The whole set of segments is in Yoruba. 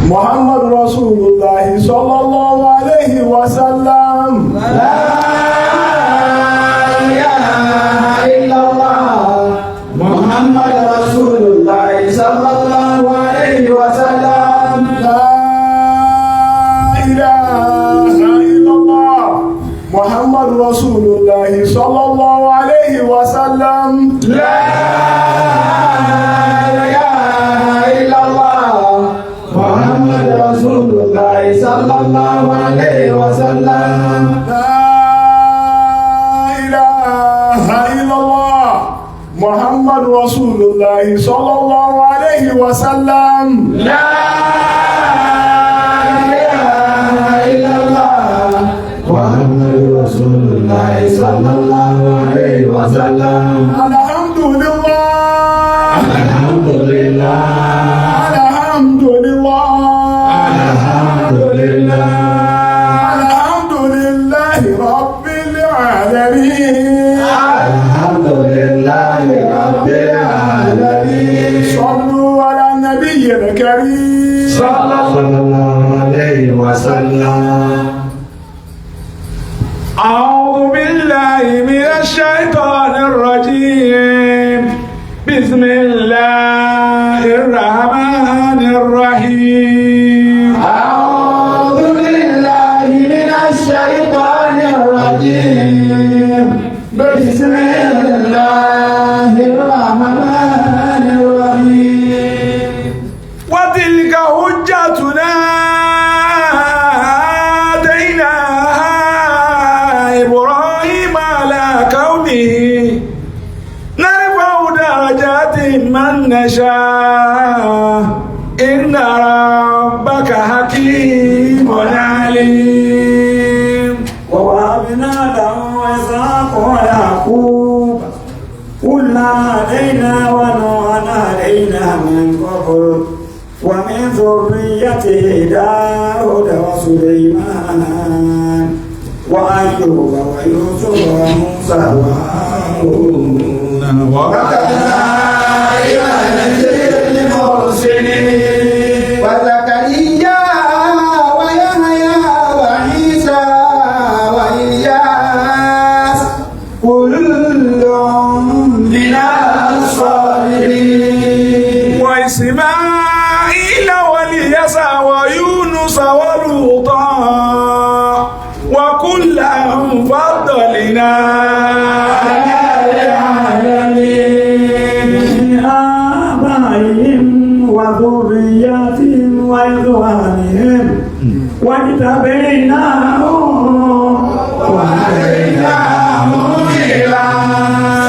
Muhammad Rasulullah sallallahu alayhi wa sallam. لا إله إلا الله محمد رسول الله صلى الله عليه وسلم. لا إله إلا الله محمد رسول الله صلى الله عليه وسلم. لا إله إلا الله محمد رسول الله صلى الله عليه وسلم. لا إله إلا الله محمد رسول الله صلى الله عليه وسلم. لا إله إلا الله محمد رسول الله صلى الله عليه وسلم. الحمد لله. الحمد لله. الحمد لله. الحمد لله. الحمد لله رب العالمين. الحمد لله رب العالمين. صلوا على النبي الكريم. صلى الله عليه وسلم. أعوذ بالله من الشيطان الرجيم. بسم الله الرحمن الرحيم. أعوذ بالله من الشيطان الرجيم. بسم الله الرحمن الرحيم. وتلك حجتنا آتيناها إبراهيم على قومه، نرفع درجات من نشاء، إن ربك حكيم عليم. ووهبنا له إسحاق ويعقوب، كلا هدينا، ونوحا هدينا من قبل، ومن ذريته داود وسليمان وأيوب ويوسف وموسى وهارون، وكذلك نجزي المحسنين. وزكريا ويحيى وعيسى وإلياس، كل من الصالحين. وإسماعيل واليسع ويونس ولوطا، وكلا فضلنا على العالمين. من آبائهم وذرياتهم وإخوانهم، واجتبيناهم وهديناهم إلى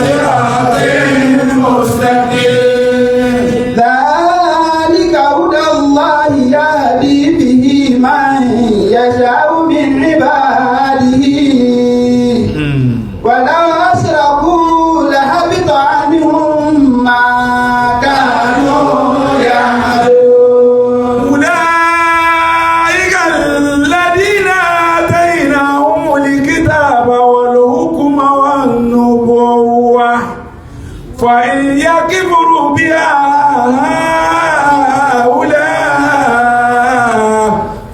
صراط مستقيم. ذلك هدى الله يهدي به من يشاء من عباده، ولو أشركوا لحبط عنهم ما كانوا يعملون. أولئك الذين آتيناهم الكتاب والحكم والنبوة، فإن يكفروا بها هؤلاء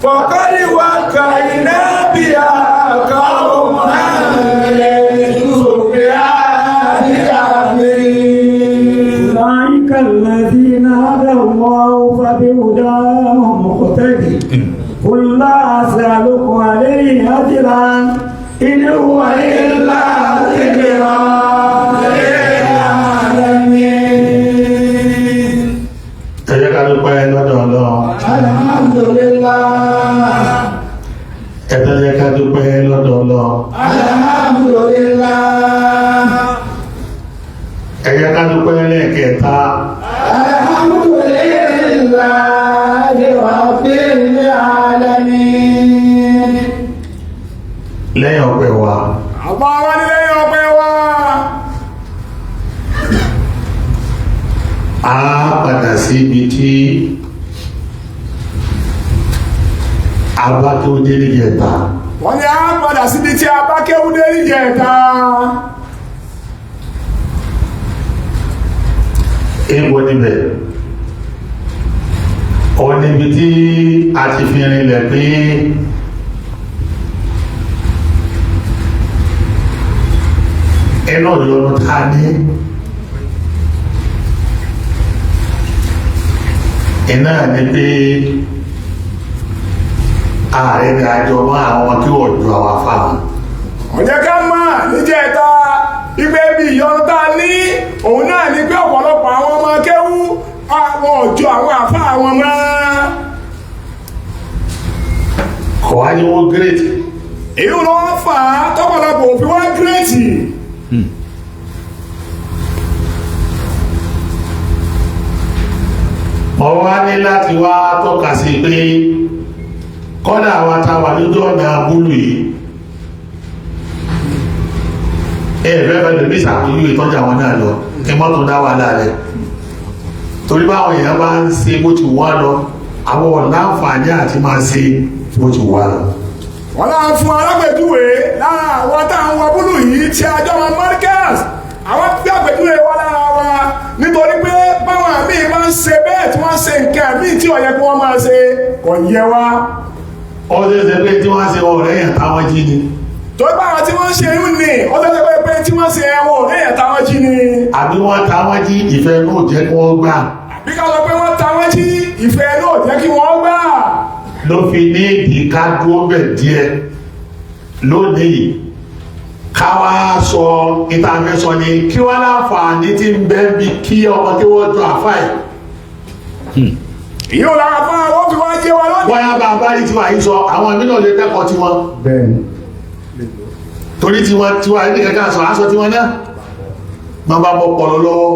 فقد وكلنا بها قوما ليسوا بها بكافرين. أولئك الذين هدى الله فبهداهم اقتدي، قل لا أسألكم عليه أجرا، إن هو إلا ذكرى للعالمين. Ẹ jẹ́ ká dúpẹ́ lọ́dọ̀ Ọlọ́run. الحمد لله. Ẹ tó jẹ́ ká dúpẹ́ lọ́dọ̀ Ọlọ́run. الحمد لله. Ẹ jẹ́ ká dúpẹ́ lẹ́ẹ̀kẹta. الحمد لله رب العالمين. Lẹ́yìn ọpẹ́ wa, Àbá wa ní lẹ́yìn ọpẹ́ wa, a padà sí ibi tí a bá tó dé níjẹta. Wọ́n ní a padà síbi tí a bá kéwú dé níjẹta. Èèwọ̀ níbẹ̀. Ó níbi tí a ti fi rinlẹ̀ pé ẹnà ìyọnu ta ní iná ni pé ààrẹ ni àjọ mọ́ àwọn kí wọ́n ju àwọn afáwọn. Ó jẹ́ ká mọ̀ níjẹta ipe bí ìyọnu tá a ní òun náà ni pé ọ̀pọ̀lọpọ̀ àwọn ọmọ kéwú àwọn ọ̀jọ́ àwọn àfa àwọn mọ́. Kọ̀ wá ní wọ́n gírètì. Èyí ló wá fà á tọ́pọ̀lọpọ̀ òfin wá gírètì. Mo wá ní láti wá tọ́ka sí pé kọ́dà wa ta wà lójú ọ̀nà abúlù yìí, ẹ̀fẹ́ fẹ́ lè ní ìsàkójú ìtọ́jà wọn náà lọ kí mọ́tò dá wà láàrẹ̀, torí báwọn èèyàn bá ń ṣe bó ti wá lọ, àwọn ọ̀láǹfààní àti máa ṣe bó ti wá lọ. Wọ́n láà fún alápèjúwe lára àwọn táwọn wọ búlù yìí tí a jọ mọ Markaz, àwọn gbé àpèjúwe wá lára wa nítorí pé báwọn àmì máa ń ṣe bẹ́ẹ̀ tí wọ́n ṣe nǹkan àmì tí ó yẹ kí wọ́n máa ṣe kò yẹ wá. Ó ṣe é ṣe pé tí wọ́n ṣe ọ̀rẹ́ yẹn táwọn jí ni. Torí báwọn tí wọ́n ṣe ń ní ó ṣe é ṣe pé tí wọ́n ṣe ẹ̀wọ̀n ọ̀rẹ́ yẹn táwọn jí ni. Àbí wọ́n táwọn jí ìfẹ́ inú ò jẹ́ kí wọ́n gbà. Bí ká sọ pé wọ́n táwọn jí ìfẹ́ inú ò jẹ́ kí wọ́n gbà. Ló fi ní ìdí ká dúró bẹ̀ díẹ̀ lónìí, ká wá sọ ìtàfẹ́sọ ni kí wọ́n láǹfààní tí ń bẹ bí kí ọmọ kí wọ́n jọ àfáì. Èyí ò lára fún àwọn fi wá jẹ́ wa lónìí. Bóyá bá a bá rí tiwa yìí sọ, àwọn mìíràn lè kẹ́kọ̀ọ́ tiwọn. Bẹ́ẹ̀ni. Torí tiwọn tiwa ní kankan sọ aṣọ tiwọn náà máa bá bọ́ pọ̀lọ́ lọ́wọ́.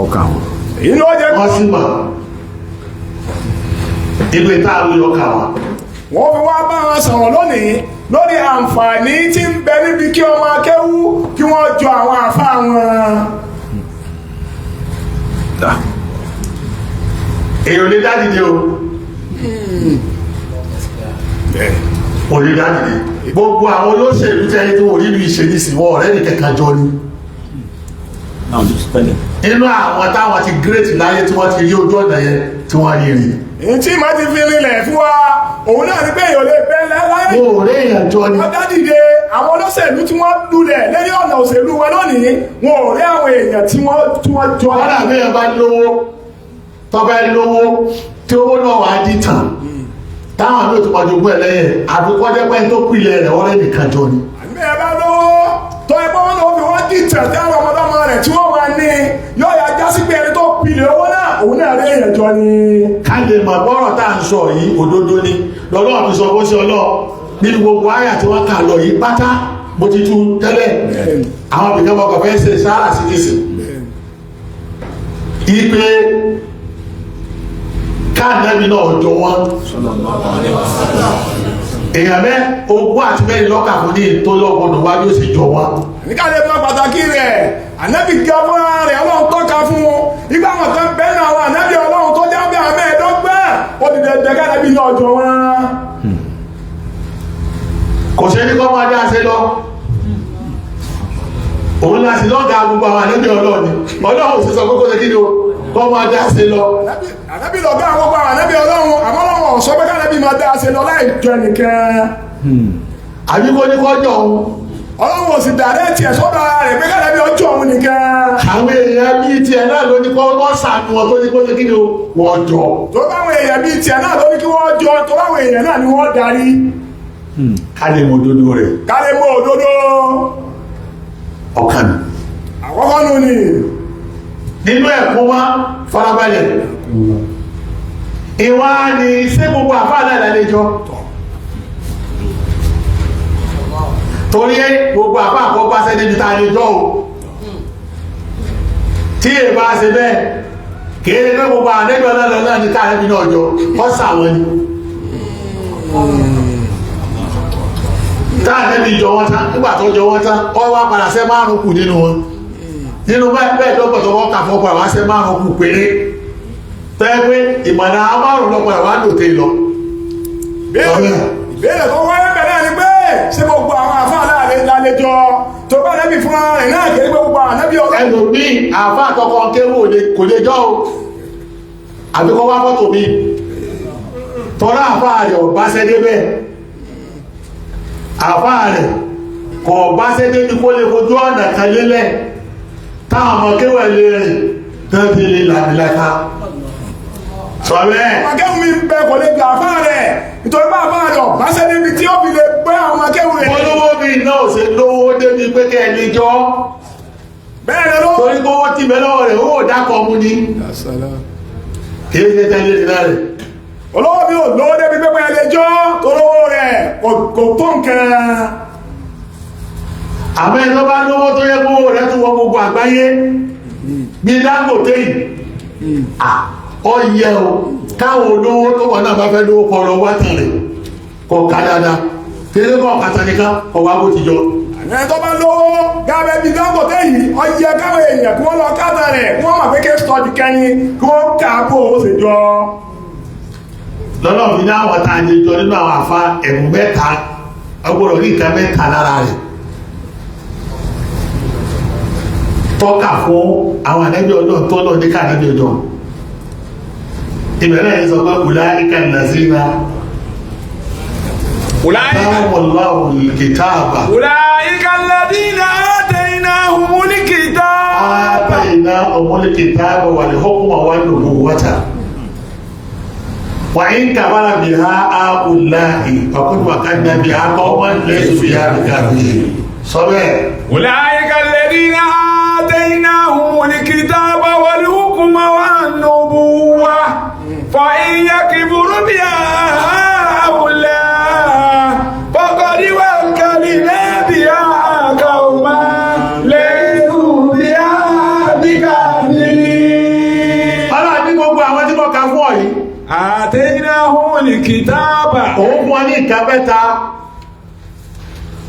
Ọkà wọn. Èyí ló jẹ́ Wọ́n sì mọ̀ ìgbé táàrú yọkà wọn. Wọ́n fi wá bá wọn sọ̀rọ̀ lónìí lórí àǹfààní tí ń bẹ níbi kí ọmọ akéwú kí wọ́n jọ àwọn àfáà wọn. Èèyàn lè dádìde o, ò lè dádìde. Gbogbo àwọn olóṣèlú tẹ́lẹ̀ tí wọ́n rí ìṣe ní ìsìnwọ́ ọ̀rẹ́ ní kẹta jọ ni inú àwọn táwọn ti great láyé tí wọ́n ti rí ojú ọ̀nà yẹn tí wọ́n rí rí. Èyí tí màá ti fi rinlẹ̀ fún wa òun náà ni pé èèyàn lè bẹ́ láyé. Wọn ò rí èèyàn jọ ni. Wọ́n dádìde àwọn olóṣèlú tí wọ́n lulẹ̀ lórí ọ̀nà òṣèlú wa lónìí, wọn ò rí àwọn èèyàn tí wọ́n jọ. Kọ́dà bí ẹ bá lówó, tọ́bẹ̀ lówó tí owó náà wà á di tàn táwọn àmì òtún pàjọ ogún ẹ̀ lẹ́yìn àbíkọ́ jẹ́ pé tó pìlẹ̀ rẹ̀ ọ̀rẹ́ nìkan jọ ni. Àmì ẹ bá lówó tó ẹgbẹ́ wọn lọ́wọ́ fi wọ́n dìtẹ̀ tí àwọn ọmọdọ́mọ rẹ̀ tí wọ́n máa ní yóò yá jásí pé ẹni tó pilẹ̀ owó náà òun náà rí èèyàn jọ ni. Ká lè mọ̀ bọ́rọ̀ tá à ń sọ yìí òdodo ni lọ́lọ́run fi sọ bó ṣe ọlọ́ nínú gbogbo àyà tí wọ́n kà lọ yìí pátá bó ti tú tẹ́lẹ̀ àwọn ibìkan mọ̀kàn fẹ́ ṣe sára sí kìsì. Ipe káàdẹ́bí náà jọ wọ́n èèyàn mẹ́ ogún àti mẹ́rin lọ́kà fún ní tó lọ́gbọ̀dọ̀ wá bí ó sì jọ wọ́n. Nígbà tí wọ́n pàtàkì rẹ̀ ànábì gé fúnra rẹ̀ ọlọ́run tọ́ka fún un ìgbà wọn kan bẹ́ẹ̀ náà àwọn ànábì ọlọ́run tó já bí àmẹ́ ẹ̀dọ́gbẹ́ ó ti dẹ̀dẹ̀ káàdẹ́bí náà jọ wọ́n. Kò ṣe ní kọ́ máa dá ṣe lọ, òun láti lọ́gàá gbogbo àwọn ànábì ọlọ́run ni ọlọ́run sì sọ pé kó ṣe kí ni o kọ́ máa dá ṣe lọ. Ànábì lọ̀gá àwọn gbogbo àwọn ànábì ọlọ́run, àmọ́ ọlọ́run ò sọ pé káàdẹ́bí máa dá ṣe lọ láì jọ ẹnìkan. Àbí kó ní kọjọ òun. Ọlọ́run ò sì dàrẹ́ tiẹ̀ sọ́dọ̀ ara rẹ̀ pé káàdẹ́bí ọjọ́ òun nìkan. Àwọn èèyàn bíi tiẹ̀ náà ló ní kọ́ wọ́n sàánú wọn tó ní kó ṣe kí ni o wọ́n jọ. Tó báwọn èèyàn bíi tiẹ̀ náà ló ní kí wọ́n jọ, tó báwọn èèyàn náà ni wọ́n darí. Ká lè mọ òdodo rẹ̀. Ká lè mọ òdodo. Ọ̀kan. Àkọ́kọ́ nù ni. Nínú ẹ̀kún wa farabalẹ̀. Ìwà ni ṣé gbogbo àfáà náà lálejò. Torí gbogbo àfáà kọ́ bá ṣẹ́ débi tá a lè jọ o. Tí èè bá ṣe bẹ́ẹ̀, kìí ṣe pé gbogbo ànẹ́bí ọlọ́lọ́ náà ní káàrẹ́bí náà jọ, kọ́ sàwọn ni. Táàrẹ́bí jọ wọ́n tán, nígbà tó jọ wọ́n tán, ọ wá padà ṣẹ́ márùn-ún kù nínú wọn. Nínú bẹ́ẹ̀ dọ́gbọ̀n tó wọ́n kà fún ọkọ̀ àwọn ṣẹ́ márùn-ún kù péré. Tẹ́ pé ìmọ̀nà márùn-ún lọ padà wá lòtẹ́ lọ. Ìbéèrè tó wáyé bẹ̀rẹ̀ ni pé ṣé gbogbo àwọn àfáà lálejò tó bá nẹ́bí fúnra rẹ̀ náà kìí pé gbogbo ànábì ọlọ́run. Ẹlòmíì àfáà àtọkọ kéwò kò lè jọ o. Àbíkọ́ wá fọ́tò mi tọ́lá àfáà rẹ̀ ọ̀bá sẹ́dé bẹ́ẹ̀. Àfáà rẹ̀ kọ̀ bá sẹ́dé ní kó lè fojú ọ̀nà kan lélẹ̀ táwọn ọmọ kéwẹ̀ lè rìn tán ti lè làmìlaka. Sọ bẹ́ẹ̀. Akẹ́wù mi ń bẹ kò lè gbà àfáà rẹ̀ nítorí bá àfáà rẹ̀ ọ̀bá sẹ́dé níbi tí ó fi lè gbé àwọn akẹ́wù rẹ̀. Olówó mi náà ò ṣe lówó débi pé kẹ́ ẹ lè jọ. Bẹ́ẹ̀ ni ló. Torí pé owó ti bẹ lọ́wọ́ rẹ̀, owó dákọ̀ mu ni. Kì í ṣe tẹ́lẹ̀ ìlà rẹ̀. Olówó mi ò lówó débi pé bóyá lè jọ́ torówó rẹ̀ kò tó nǹkan. Àmọ́ ẹni tó bá lówó tó yẹ kówó rẹ̀ tún wọ gbogbo àgbáyé bí Dangote yìí, ó yẹ o káwọn olówó tó wọ̀ náà bá fẹ́ lówó kọ lọ wá tàn rẹ̀ kọ ká dáadáa kéré kọ kàtà nìkan kọ wá bó ti jọ. Ẹni tó bá lówó gábẹ́ bíi Dangote yìí, ó yẹ káwọn èèyàn kí wọ́n lọ káta rẹ̀ kí wọ́n mọ̀ pé case study kẹ́ni kí wọ́n kà á bó o ṣe jọ. Lọ́nà fi ní àwọn tá a lè jọ nínú àwọn àfa ẹ̀bùn mẹ́ta, ọgbọ́dọ̀ rí nǹkan mẹ́ta lára rẹ̀ tọ́ka fún àwọn ànábì Ọlọ́run tó lọ ní káànábì ọjọ́ ìbẹ̀rẹ̀ yìí sọ pé ulaika allazina atahumullahu al-kitaba. Ulaika alladhina ataynahumul kitaba. Ataynahumul kitaba wal hukma wan nubuwwata wa in kafara biha haula'i faqad wakalna biha qauman laysu biha bikafirin. Sọ bẹ́ẹ̀. Ulaika alladhina ataynahumul kitaba wal hukma wan nubuwwa fa in yakfur biha haula'i faqad wakkalna biha qauman laysu biha bikafirin. Ọlọ́run ní gbogbo àwọn tí mo kà fún ọ yìí. Ataynahumul kitaba. Òun fún wa ní nǹkan mẹ́ta.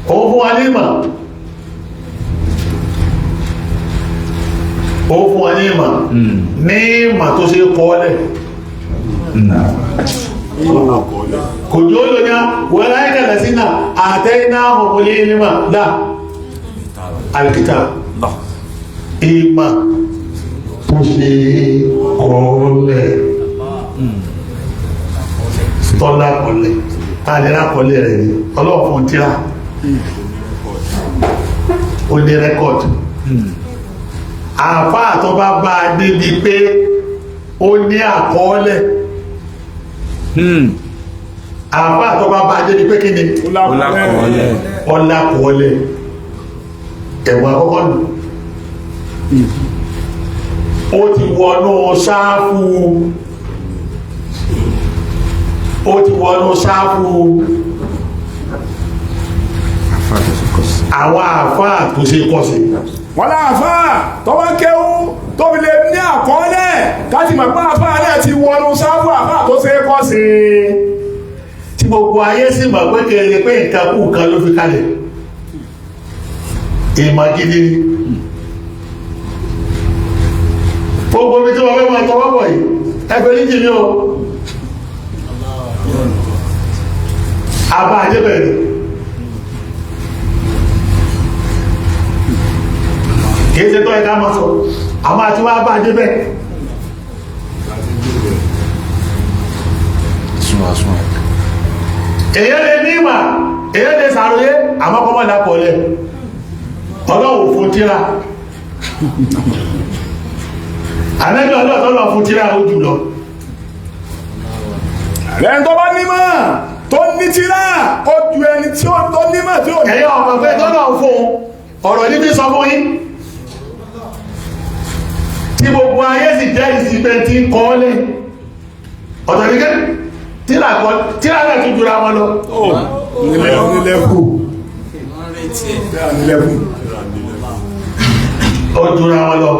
Òun fún wa ní ìmọ̀. Òun fún wa ní ìmọ̀. Ní ìmọ̀ tó ṣe kọ́lẹ̀. Kò jù ó lò ní wọ́n láyé kẹlẹ̀ sí náà ataynahumul ilma là alkitab. Ìmọ̀ tó ṣe kọ́lẹ̀. Tọ́lá kọ́lẹ̀. Tààlẹ́rà kọ́lẹ̀ rẹ̀ ni. Ọlọ́run fún tíra. Ó ní rẹ́kọ̀dì. Àfáà tó bá bá a débi pé ó ní àkọọ́lẹ̀. Àfáà tó bá bá a débi pé kí ni? Ọlákọọ́lẹ̀. Ẹ̀wọ̀n àkọ́kọ́ nù. Ó ti wọnú sáfù. Ó ti wọnú sáfù àwọn àfáà tó ṣe kọ́ sí. Wọ́n láàfáà tó bá kéwú tó fi lè ní àkọọ́lẹ̀ káti mọ̀ pé àfáà náà ti wọnú sáfù àfáà tó ṣe kọ́ sí. Tí gbogbo ayé sì mọ̀ pé kéré pé nǹkan kú nǹkan ló fi kalẹ̀. Ìmọ̀ gidi ni. Gbogbo mi tí wọ́n fẹ́ máa tọwọ́ bọ̀ yìí, ẹgbẹ́ ní jìnnì o. Àbá àjẹbẹ̀rẹ̀. Kìí ṣe tọ́ ẹ̀ká mọ́ sọ, àmọ́ àti wá bá débẹ̀. Èyàn lè ní ìmà, èyàn lè sàròyé, àmọ́ kọ́mọ́ lápọ̀ọ́lẹ̀. Ọlọ́run fún tíra. Ànábì Ọlọ́run fún tíra ó jùlọ. Ẹni tó bá nímọ̀ tó ní tíra ó ju ẹni tí ó tó nímọ̀ tí ó ní. Ẹ̀yin ọmọ pé tọ́lọ̀ fún ọ̀rọ̀ níbi sọ fún yín. Tí gbogbo ayé sì jẹ́ ìsìnbẹ̀ tí ń kọ́ lé. Ọ̀tọ̀ ní kẹ́ tíra náà tún jura wọn lọ. Nílẹ̀kù. Nílẹ̀kù. Ó jura wọn lọ.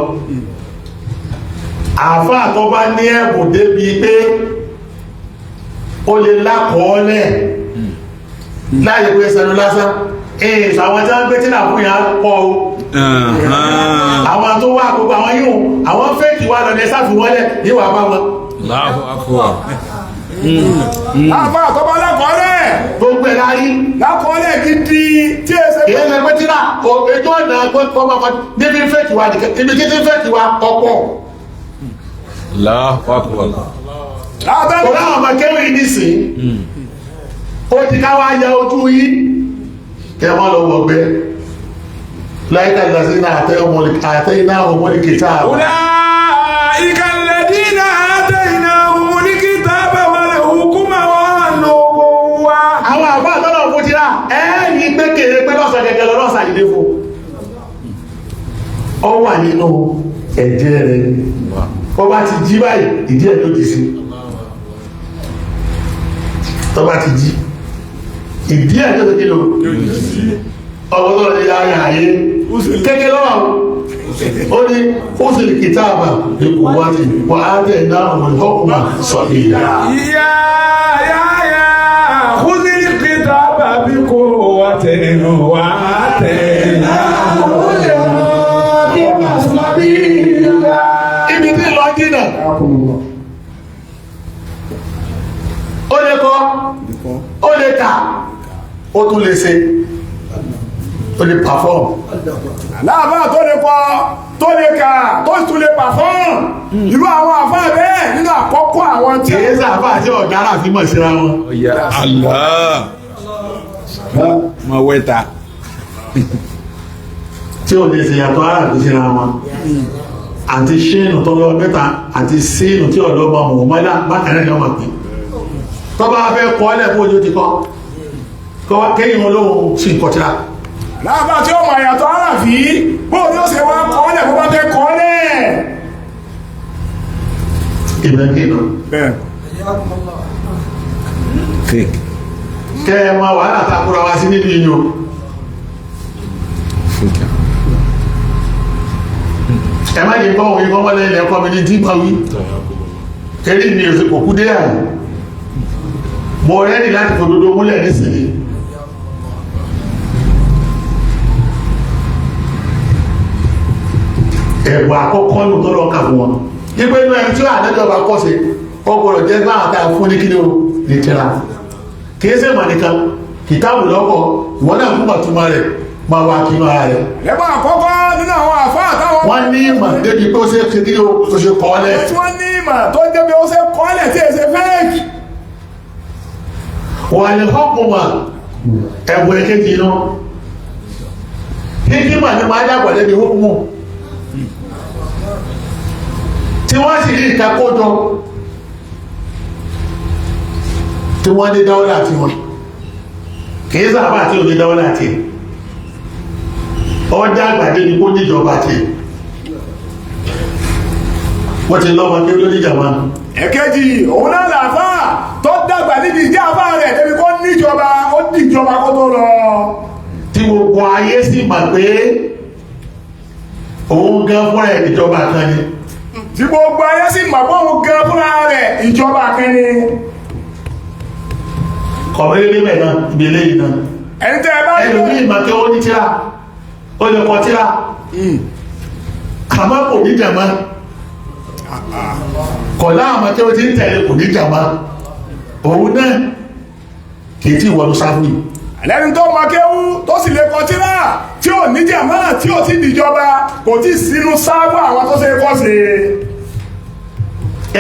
Àfáà tó bá ní ẹ̀bùn débi pé ó lè lákọọ́lẹ̀ láyé pé sẹnu lásán. Èèṣù àwọn tí wọ́n gbé tí náà fún ìyá pọ̀ o. Àwọn tó wà gbogbo àwọn yíò àwọn fẹ́ẹ̀kì wà lọ ní ẹsà fún wọ́lẹ̀ níwà bá wọn. Allahu akbar. Àfáà tó bá lákọọ́lẹ̀. Gbogbo ẹ̀ láyé. Lákọọ́lẹ̀ gidi tí è ṣe Kìí ṣe pé tí náà ojú ọ̀nà kọ́kọ́ níbi fẹ́ẹ̀kì wà nìkan ibi títí fẹ́ẹ̀kì wà ọ̀pọ̀. Allahu akbar. Látàrí Kò láwọn ọmọ kéwì nísìn ó ti ká wá ya ojú yín kẹ mọ́ lọ wọ̀gbẹ́ láìka ìlàsínà àtẹ́yìnà ọmọlẹ́kẹta. أولئك الذين آتيناهم الكتاب والحكم والنبوة. Àwọn àbá àtọ́nà fún ti rà ẹ́ẹ̀rí pé kèrè pé lọ́sàn kẹ̀kẹ́ lọ lọ́sàn ìdí fún ọ wà nínú ẹ̀jẹ̀ rẹ̀. Ọ bá ti jí báyìí, ìdí ẹ̀ ló ti sí. Tọ́ bá ti jí, ìdí ẹ̀ ló ti kí ló ọwọ́ tó lè yára ayé kékeré lọ́wọ́. Ó ní ó sì kìtàbà ikú wá ti wà á tẹ̀ náà òmìnira sọ ìyá. يا يا يا خذ الكتاب بقوة وآتيناه. Ibi tí lọ jìnà, ó lè kọ́, ó lè kà, ó tún lè ṣe, ó lè perform. Láàbá tó lè kọ, tó lè kà, tó sì tún lè pàfọ́n, irú àwọn àfáà bẹ́ẹ̀ nínú àkọ́kọ́ àwọn tí Kìí sáfà àti ọ̀gára fi mọ̀ síra wọn. Ya Allah. Ma wẹ́ta. Tí ò lè ṣe yàtọ̀ ara fi síra wọn àti ṣéènù tó lọ mẹ́ta àti ṣéènù tí ọ̀dọ́ ọmọ mọ̀mọ́lá bákan náà ni ọmọ pín tó bá fẹ́ kọ́ ẹ́lẹ̀ fún ojú ti kọ́ kéyìn olóhùn sí ìkọtíra. Láàbá tí ó mọ̀ àyàtọ̀ àràfí, bóò ní ó ṣe wá kọ́lẹ̀ bó bá fẹ́ kọ́lẹ̀? Ìbẹ̀kínú Bẹ́ẹ̀. Fake. Kẹ́ ẹ máa wàhálà takura wa sí níbi yìí o. Fake. Ẹ má jẹ́ kọ́ òun kọ́ mọ́lẹ̀ ilẹ̀ ẹ̀kọ́ mi ní tí ma wí eré mi ò sí kò kú dé àyè. Mo rẹ́dì láti fòdodo múlẹ̀ nísìnyí. Ẹ̀bùn àkọ́kọ́ nù tó lọ́ọ́ kà fún wọn ipé inú ẹni tí ó àdájọba kọ́ sí, ó gbọ́dọ̀ jẹ́ láwọn tá a fún ní kíni o ní tẹ́ra. Kìí ṣe mọ̀ nìkan kìtáàbù lọ́kọ̀, ìwọ náà fún màtúmọ̀ rẹ̀ máa wá kí inú ara rẹ̀. Lẹ́bàá àkọ́kọ́ nínú àwọn àfáà táwọn Wọ́n ní ìmọ̀ débi pé ó ṣe é kí ó ṣe kọ́ lẹ̀. Tí wọ́n ní ìmọ̀ tó jẹ́ bí ó ṣe kọ́lẹ̀ tí èsè fẹ́ẹ̀kì. Wà ní ọkùnmà ẹ̀bùn èkejì inú hikima ni máa dàgbà débi hukumu tí wọ́n sì rí ìtakójọ tí wọ́n ní dáwọ́lá tí wọ́n kìí sábà tí ò ní dáwọ́lá tí ọ dàgbà débi kó níjọba tí wọ́n ti lọ́mọ kí ló níjàmá. Ẹ̀kejì òun náà làáfáà tó dàgbà níbi ìjẹ́ àfáà rẹ̀ débi kó níjọba, ó dìjọba kó tó lọ. Tí gbogbo ayé sì mọ̀ pé òun gan fúnra ẹ̀ ìjọba kan ni. Tí gbogbo ayé sì mọ̀ pé òun gan fúnra rẹ̀ ìjọba kan ni. Kọ̀wé lébẹ̀ náà ibi eléyìí náà. Ẹni tẹ́ ẹ bá rí Ẹlòmíì mọ̀ pé ó ní tíra, ó lè kọ tíra, àmọ́ kò ní jàmá. Kọ̀ láàmọ́ tí ó ti ń tẹ̀lé kò ní jàmá. Òun náà kì í tí ìwọ̀n sáfù yìí. Lẹ́ni tó mọ kéwú tó sì lè kọ tírà tí ò ní jàmá, tí ò ti dìjọba, kò tí sínú sáfù àwọn tó ṣe kọ́ sí.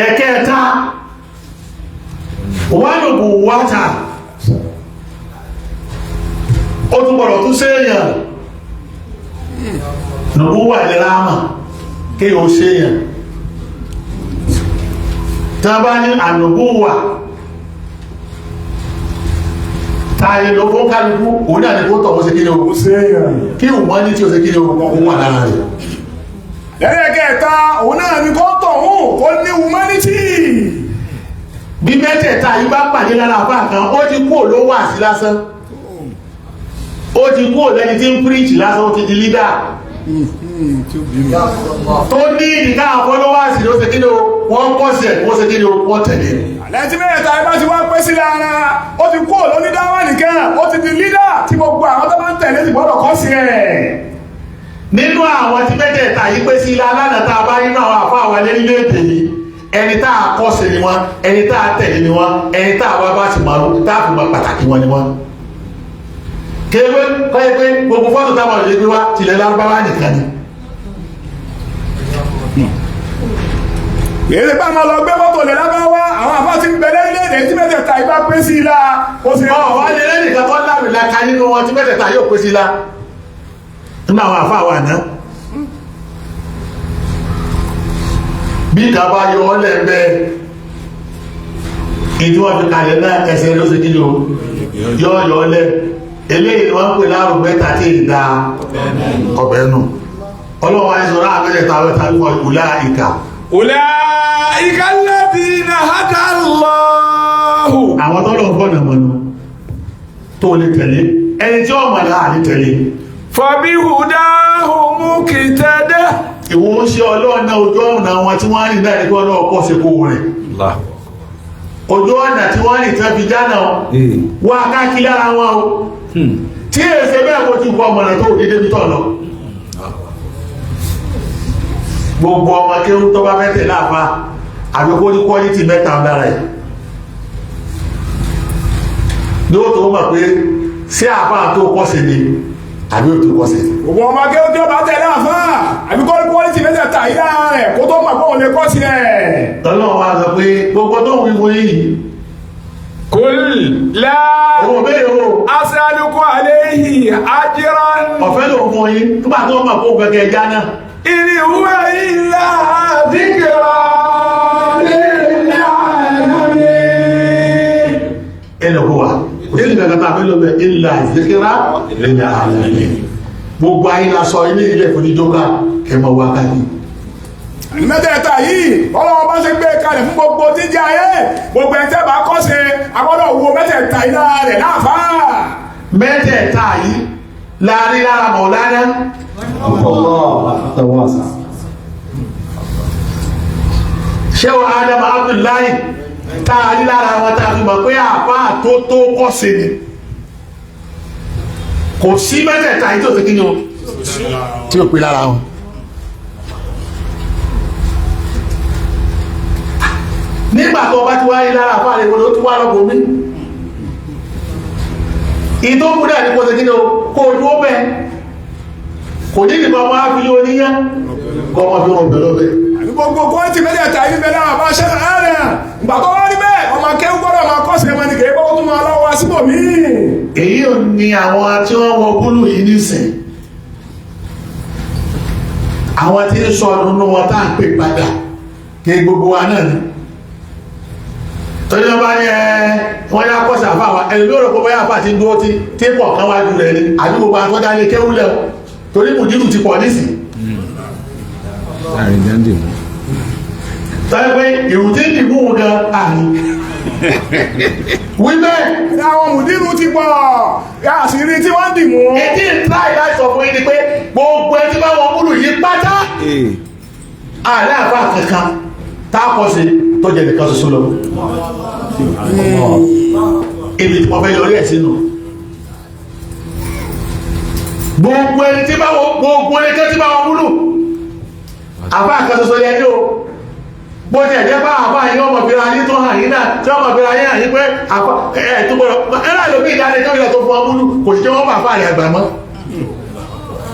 Ẹ̀kẹta, wánùkù wátà, ó tún gbọ́dọ̀ tún séèyàn nùkú wà ní ráàmà kí o séèyàn tí wọ́n bá ní ànùkú wà tààrí ló fún kálukú, òun náà ni kó tọ̀ ó ṣe kí ni o kí wọ́n ní tí ó ṣe kí ni o wà lára rẹ̀. Lẹ́yìn òun náà ni kó tọ̀hún kó ní humanity. Bí mẹ́tẹ̀ẹ̀ta yìí bá pàdé lára àfáà kan, ó ti kúrò ló wà sí lásán, ó ti kúrò lẹ́ni tí ń preach lásán, ó ti di leader tó ní ìdíká followers ló ṣe kí ni o wọ́n kọ́ sí ẹ̀, wọ́n ṣe kí ni o wọ́n tẹ̀lé. Lẹ́yìn tí mẹ́tẹ̀ẹ̀ta yìí bá ti wá pé sí lára, ó ti kúrò lónídáwà nìkan, ó ti di leader tí gbogbo àwọn tó bá ń tẹ̀lé ti gbọ́dọ̀ kọ́ sí ẹ̀. Nínú àwọn tí mẹ́tẹ̀ẹ̀ta yìí pé sí ilá lánàá tá a bá nínú àwọn àfáà wa lérílẹ̀-èdè yìí, ẹni tá a kọ́ sí ni wọ́n, ẹni tá a tẹ̀lé ni wọ́n, ẹni tá a wá bá ti mọ̀ tá a fi mọ̀ pàtàkì wọn ni wọ́n. Kéwé kọ́yẹ́ pé gbogbo fọ́tò táwọn ìlú gbé wá tilẹ̀ lárúbáwá nìkan ni. Èyí bá máa lọ gbé fọ́tò lè lábáwá àwọn. Àwọn àfáà ti ń bẹ lórílẹ̀-èdè tí mẹ́tẹ̀ẹ̀ta ìbá pé sí i la ó sì Ọ̀ wá lè lẹ́nìkan tó láàmì láka nínú wọn tí mẹ́tẹ̀ẹ̀ta yóò pé sí la nínú àwọn àfáà wà náà. Bí ìka bá yọ ọ́ lẹ́ẹ̀bẹ́, ìdí wọn fi kalẹ̀ náà ẹsẹ̀ ló ṣe kíni o, yọ yọ lẹ. Eléyìí ni wọ́n ń pè láàrùn mẹ́ta tí ì da ọbẹ̀ nù. Ọlọ́wọ́ àìsàn láàrín mẹ́tẹ̀ẹ̀ta mẹ́ta wọ ìwúlá ìka. أولئك الذين هدى الله. Àwọn tọ́lọ̀ ń bọ̀nà mọ̀nà tó lè tẹ̀lé ẹni tí ó mọ̀ náà ní tẹ̀lé. فبهداه مقتدى. Ìwọ ń ṣe ọlọ́run náà, ojú ọ̀nà wọn tí wọ́n rìn náà ní kí ọlọ́run pọ̀ sí kó rìn. Ojú ọ̀nà tí wọ́n rìn tán fi jánà wá káàkiri lára wọn o, tí èsè bẹ́ẹ̀ kó ti kọ́ ọmọnà tó dédé bí tọ̀ lọ. Gbogbo ọmọ kéwú tó bá fẹ́ tẹ̀lé àfa, àbí kó ní quality mẹ́ta lára ẹ̀ ní ó tó mọ̀ pé sí àfa tó kọ́ sí ni àbí ó tó kọ́ sí. Òwò ọmọ akẹ́kọ̀ọ́ tí ó bá tẹ̀lé àfáà, àbí kọ́ ní quality mẹ́tẹ̀ẹ̀ta yìí lára rẹ̀ kó tó mọ̀ pé òun lè kọ́ sí rẹ̀. Ọlọ́run wa sọ pé gbogbo tó ń wí fún yìí, قل لا òun ò béèrè o, أسألكم عليه أجرا ọ̀fẹ́ lòun fún yín nígbà tó mọ̀ pé òun kẹ̀kẹ́ já náà. إن هو إلا ذكرى للعالمين. Ẹnì kó wa kò sí nǹkan kan tá a fẹ́ lọ bẹ illa zikra lil alamin. Gbogbo ayé la sọ ilé ilé ìfúnijọba kẹmọ wá káàkiri. Mẹ́tẹ̀ẹ̀ta yìí ọlọ́wọ́ bá ṣe gbé kalẹ̀ fún gbogbo tí ń jẹ́ ayé, gbogbo ẹni tẹ́ bá kọ́ ṣe agbọ́dọ̀ wo mẹ́tẹ̀ẹ̀ta yìí lára rẹ̀ láàfáà. Mẹ́tẹ̀ẹ̀ta yìí láàrin lára Mọ̀lánà. Allah tawasa. Ṣéwà Adam Abdullahi tá a rí lára wọn tá a fi mọ̀ pé àpá tó tó kọ́ sí ni, kò sí mẹ́tẹ̀ẹ̀ta yìí tó ti kíni o tí ó pé lára wọn. Nígbà tó bá ti wá rí lára àpá rẹ̀ wọlé ó tún wá lọ́gbọ̀n mi ìtò kú náà ní kó ṣe kíni o kó o dúró bẹ́ẹ̀, kò ní ìdìbò ọmọ áfírí oníyá kọ́ ọmọ fi rọ̀ bẹ́ẹ̀ lọ́bẹ̀ẹ́. Àbí gbogbo quality mẹ́tẹ̀ẹ̀ta yìí bẹ lára bá ṣe ààrẹ ìgbà tó wá rí bẹ́ẹ̀, ọmọ akẹ́wù gbọ́dọ̀ máa kọ́ sí ẹmọ ní kèé bọ́wọ́ tó máa lọ́wọ́ síbò míì. Èyí ò ní àwọn tí wọ́n wọ gúlù yìí nísìn, àwọn tí ń sọ nínú wọn tá à ń pè padà kí gbogbo wa náà ni torí wọn bá ní ẹ wọn yá kọ́sà fáwa ẹni lóòrò pé bóyá àfáà ti ń dúró tí tí pọ̀ kan wájú rẹ̀ ni àbí gbogbo àtọ́jà lè kéwúlẹ̀ o, torí mùdírù ti pọ̀ nísìn. Láàrin jáde mú. Tọ́jú pé ìrù tí ń dìbò wọn gan àní wí bẹ́ẹ̀. Àwọn mùdírù ti pọ̀ àṣírí tí wọ́n dì mú. Èdè ìtráì láì sọ fún yín ni pé gbogbo ẹni tí bá wọn múlù yìí pátá, ààrẹ àfáà kankan tá a kọ́ sí tó jẹ́ nìkan ṣoṣo lọ. Ibi tí wọ́n fẹ́ yọrí ẹ̀ sínú, gbogbo ẹni tí bá wọn, gbogbo ẹni tí bá wọn múlù, àfáà kan ṣoṣo yẹn ní o. Bó ti ẹ̀jẹ̀ bá àfáà yín ọmọ fira yín tó hàn yín náà tí ọmọ fira yín hàn yín pé àfáà ẹ̀ tó gbọdọ̀ ẹ̀ láì lóbi ìdánilẹ́jọ́ ilẹ̀ tó fún ọ múlù kò sí jẹ́ wọ́n bá àfáà rẹ̀ àgbà mọ́.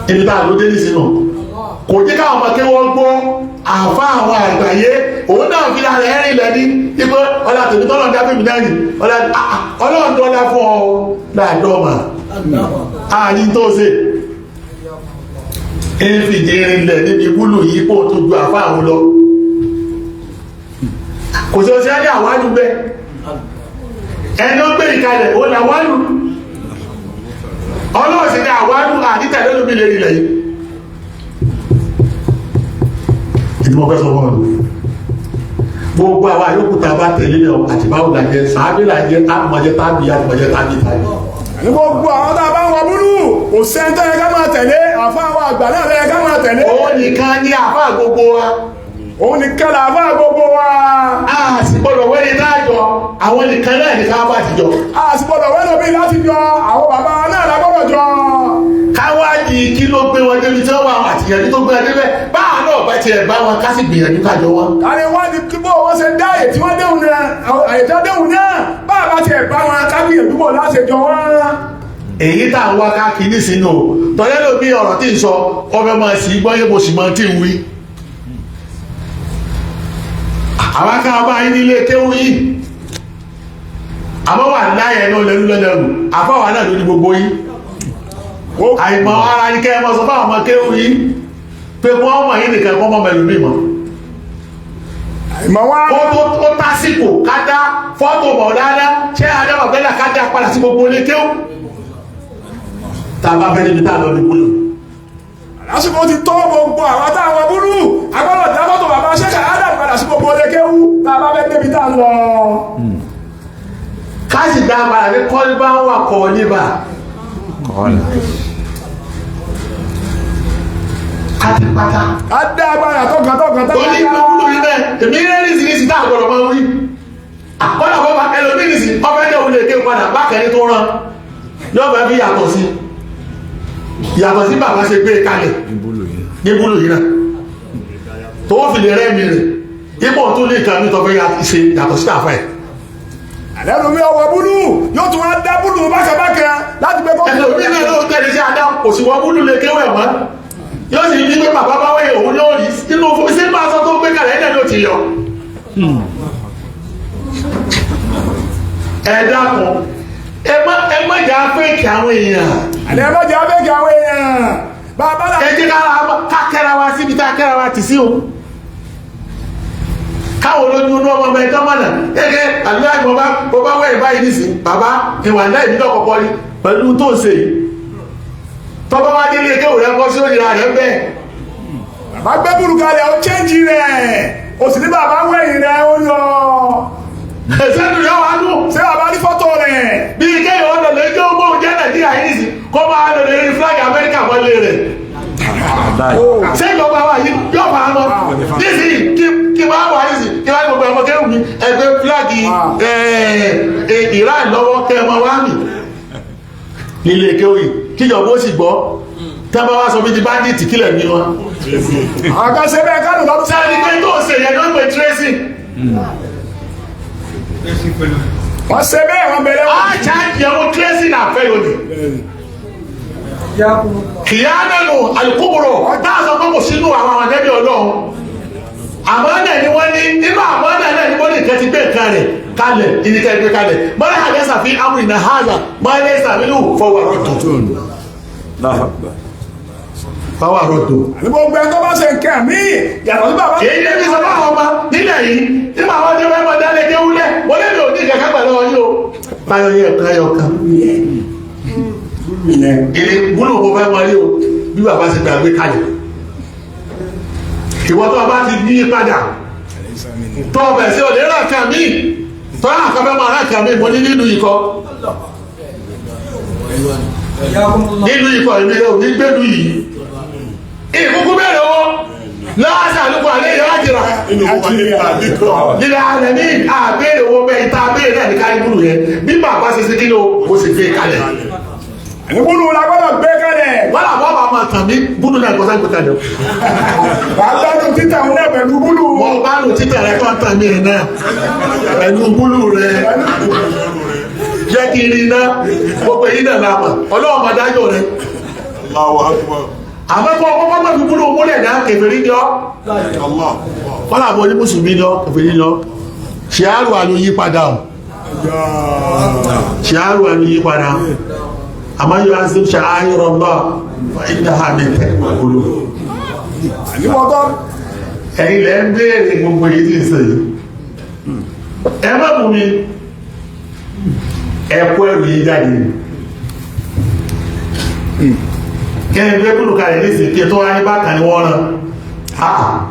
Ibi tá a ló dé ní sínú kò jẹ́ káwọn ọmọ kí wọ́n gbọ́ àfa àwọn àgbáyé, òun náà fi lára ẹ̀rìn lẹ́ni ipò ọlá tèmi tọ́lọ̀ ń dábìmí náà yìí, ọlá ọlọ́run dọ́lá fún ọ láàdọ́mà ààyè tó ṣe ń fìdí rinlẹ̀ níbi búlù yìí kó tó ju àfa àwọn lọ. Kò sí ọṣẹ́ ní àwálù bẹ́ẹ̀, ẹni ó gbé ìkalẹ̀ òun làwálù, ọlọ́run sì ní àwálù àdítẹ̀lẹ́ lómi lè rí lẹ̀ yìí. Ìdí mo fẹ́ sọ fún ọ, gbogbo àwa yòókù tá a bá tẹ̀lé lọ àti báwo la jẹ sàábì la jẹ àmọ̀jẹ tábì àmọ̀jẹ tábì tábì. Ní gbogbo àwọn tá a bá ń wọ búlù, kò sẹ́ni tó yẹ ká máa tẹ̀lé, àfáà wa àgbà náà ló yẹ ká máa tẹ̀lé. Òun nìkan ní àfa gbogbo wa. Òun nìkan làáfáà gbogbo wa. A sì gbọdọ̀ wẹ́ni dájọ́ àwọn nìkan náà ní ká bá ti jọ. A sì gbọ́dọ̀ wẹ́lò bí láti jọ àwọn bàbá náà la gbọ́dọ̀ jọ. Káwájì kí ló gbé wọn débi tí wọ́n wà àtìyànjú tó gbé wọn débẹ̀ báà náà bá tiẹ̀ bá wọn ká sì gbìyànjú kájọ wọn. Káni wá ní kí bó wọ́n ṣe dá àyè tí wọ́n déhùn náà, àyè tí wọ́n déhùn náà bá a bá tiẹ̀ bá wọn ká gbìyànjú bò láti jọ wọn. Èyí tá à ń wá káàkiri sínú o tọ́lẹ́ ló bí ọ̀rọ̀ tí ń sọ ọbẹ̀ máa sì gbọ́ yé mo sì máa tí ń wí. Àwọn aká bá yín nílé kéwú yìí. Àmọ́ wà láyé náà lẹ́rú lẹ́lẹ́rù, àfáwà náà ló ní gbogbo yín. Àìmọ̀ ara ní kẹ́ ẹ mọ́ sọ fáwọn ọmọ kéwú yìí pé wọ́n mọ̀ yín nìkan kọ́ mọ́ mẹ́lòmíì mọ́. Ìmọ̀ wá. Ó tásìkò ká dá fọ́tò mọ̀ dáadáa ṣé Adama Bella ká dá padà sí gbogbo ilé kéwú. Tá a bá fẹ́ níbi tá a lọ ní búlù. Lásìkò ti tó gbogbo àwọn táwọn búrú agbọ́dọ̀ dá fọ́tò bàbá Sheikh Adam padà sí gbogbo ilé kéwú tá a bá fẹ́ débi tá a lọ. Ká sì dá padà ní kọ́líbá wà kọ́líbà. Kọ́lá. Pátápátá. Ká dá agbára tọkàntọkàn Tó ní ìlú búlù yìí bẹ́ẹ̀, èmi rẹ́ nísìnyí tá a gbọ́dọ̀ máa wí. Àkọ́lá bọ́ bá ẹlòmíì nìsín, ọfẹ́ dẹ̀ òun lè ké padà bákẹ́ni tó rán. Yóò fẹ́ fi yàtọ̀ sí. Yàtọ̀ sí bàbá ṣe gbé kalẹ̀ Ní búlù yìí. ní búlù yìí náà. Tó fi lè rẹ́ mi rẹ̀. Ipò tó ní ìkan mi tó fẹ́ ṣe yàtọ̀ sí àfẹ́. Àlẹ́nu mi ọwọ́ búlù yóò tún wá dá búlù bákàbákà láti gbé kọ́. Ẹlòmíì náà ló tẹ̀lé sí Adá kò sì wọ́n búlù lè kéwẹ̀ mọ́. Yóò sì ní pé bàbá bá wẹ̀ òun yóò rí inú sínú aṣọ tó gbé kalẹ̀ ẹ̀ ló ti yọ. Ẹ dákun, ẹ má jà fẹ́ẹ̀kì àwọn èèyàn. Àlẹ́ mọ́jà fẹ́ẹ̀kì àwọn èèyàn. Bàbá Ẹ jẹ́ ká kẹ́ra wa síbi tá a kẹ́ra wa tì sí o. Káwọn olójú inú ọmọ ẹ̀tọ́ mọ̀nà gẹ́gẹ́ àdúrà mo bá wẹ̀ báyìí nísìn bàbá ìwà náà ìbí náà kọ́kọ́ rí pẹ̀lú tó ń ṣe yìí. Tọ́bọ́ wá délé kéwù rẹ kọ́ sí òyìnbá rẹ bẹ́ẹ̀. Bàbá gbé búlù kalẹ̀ ó chẹ́ǹjì rẹ̀ ó sì ní bàbá wẹ̀yìn rẹ̀ ó yọ. Sẹ́nu yọ wá nù. Ṣé bàbá rí fọ́tò rẹ̀? Bí kéèyàn ọ̀nà lè jẹ́ ọmọ òjẹ́ Nàìjíríà yìí nísìn kó máa lọ lè rí flag Amẹ́ríkà mọ́lé rẹ̀. Ṣé ìjọba wa yìí yóò fara mọ́? Nísìnyí kí wọ́n wà nísìnyí kí wọ́n gbogbo ọmọ kéwù mi ẹgbẹ́ flag Iran lọ́wọ́ kẹ́ ẹ mọ wá mi. Nílé kéwù yìí kíjọba ó sì gbọ́ tí wọ́n bá wá sọ bí ti bandit kílẹ̀ ní wọn. Àwọn kan ṣe bẹ́ẹ̀ kánù lọ́dún. Sáré pé tó ṣe yẹn ló ń pè tracing. Wọ́n ṣe bẹ́ẹ̀ wọ́n bẹ̀rẹ̀ Á ṣáàjì ẹ̀wọ̀n tracing àfẹ́ lónìí. Kìyànánù alukóboro dáàsọ pé kò sínú àwọn àwọn àdẹ́bí Ọlọ́run. Àmọ́nà ni wọ́n ní nínú àmọ́nà náà ni wọ́n ní nǹkan ti gbé nǹkan rẹ̀ kalẹ̀ ìníkẹ́ gbé kalẹ̀. Mọ́lá àdẹ́sà fi amúrinà hàzà mọ́lẹ́ sàmínú fọwọ́rọ́ tó. Fọwọ́rọ́ tó. Àní gbogbo ẹni tó bá ṣe nǹkan míì yàtọ̀ sí bàbá. Èyí lè fi sọ fún àwọn ọmọ nílẹ̀ yìí nígbà wọn dé wọ́n dálé dé wúlẹ̀ wọ́n lè lò ní ìkẹ́kẹ́ pẹ̀lú ọyún o. Báyọ̀ yẹ ẹ̀kan ẹyọ kan. Èdè gbúlò mo fẹ́ wọlé o bí bàbá ṣe gbàgbé kalẹ̀. Ìwọ tó o bá ti yí padà tó o bẹ̀ sí òde rà kàn mí tó a kàn fẹ́ máa rà kàn mí mo ní nínú ikọ̀. Nínú ikọ̀ èmi ò ní gbẹ́nu yìí. Ìkúkú bẹ̀rẹ̀ owó lọ́sà lóko àlẹ́ yìí ájìrà nílẹ̀ alẹ́ ní àbẹ̀rẹ̀ owó bẹ́ẹ̀ ìta àbẹ̀rẹ̀ náà ní kárí búrú yẹn bí bàbá ṣe ṣe kí ló mo sì gbé kalẹ̀. Àní búlù la gbọ́dọ̀ gbé kalẹ̀. Wọ́n làbọ̀ bá máa tàn mí búrú náà kọ́sá gbé kalẹ̀. Wàá gbádùn títà òun náà pẹ̀lú búlù. Mo bá lò títà rẹ kọ́ tàn mí náà pẹ̀lú búlù rẹ jẹ́ kí n rí iná gbogbo èyí náà la mọ̀ Ọlọ́run máa dájọ́ rẹ. Àmọ́ kọ́ ọkọ́ mọ́ fi búlù múlẹ̀ náà kèfèrí ni ọ́. Wọ́n làbọ̀ ní mùsùlùmí ni ọ́ kèfèrí ni ọ́. Ṣé àrò àlò yí padà o? Ṣé àrò àlò yí padà? Àmọ́ yóò á sí ṣe àìrọ̀ lọ ìdá àmì tẹ́kọ̀ọ́. Àní wọ́n tọ́. Ẹ̀yin lẹ́ ń béèrè gbogbo èyí tí ń sọ yìí. Ẹ má bù mí. Ẹ kó ẹrù yìí jáde. Kẹ́ni gbé kúrò kalẹ̀ nísìnyí kí tó wáyé bákan ni wọ́n rán.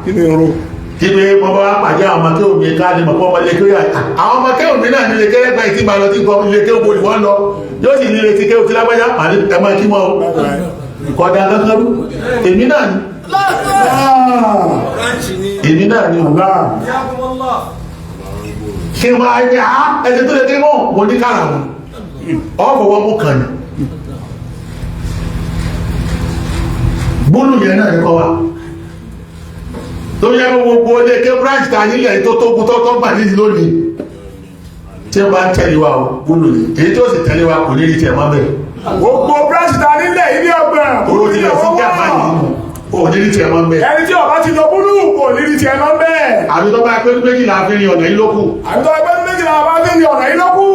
Kí ni irun? Kí pé mo bá wá pàdé àwọn ọmọ kéwòn mi ká ní mọ̀pọ̀ ọmọ ilé kéwòn yà. Àwọn ọmọ kéwòn mi náà nílé kéwòn gbà tí màá lọ tí nǹkan ilé kéwòn bo ni wọ́n lọ. Yóò sì nílé tí kéwòn tí lágbájá màá ní ẹ máa kí wọn o. Kọ̀dà kankan rú. Èmi náà ni. Èmi náà ni o. Kí n máa ní á ẹni tó lè dé mọ́ mo ní kára wọn. Ọ fọwọ́ mú kàn ní. Búlù yẹn náà ní kọ́ wa. Tó yẹ kó gbogbo ilé ké branch ta nílẹ̀ tó tó kú tó tó gbà nídìí lónìí. Tí ó bá ń tẹ̀lé wa o, búlù ni. Èyí tó sì tẹ̀lé wa kò ní rí tiẹ̀ mọ́ bẹ́ẹ̀. Gbogbo branch ta nílẹ̀ ibi ọgbọ̀n. Owó ti lọ sí jàmbá yìí. Ò ní rí tiẹ̀ mọ́ bẹ́ẹ̀. Ẹni tí ọba ti lọ búlù kò ní rí tiẹ̀ mọ́ bẹ́ẹ̀. Àbí tó bá pé méjìlá fi rin ọ̀nà yìí lókù. Àbí tó bá pé méjìlá bá fi rin ọ̀nà yìí lókù.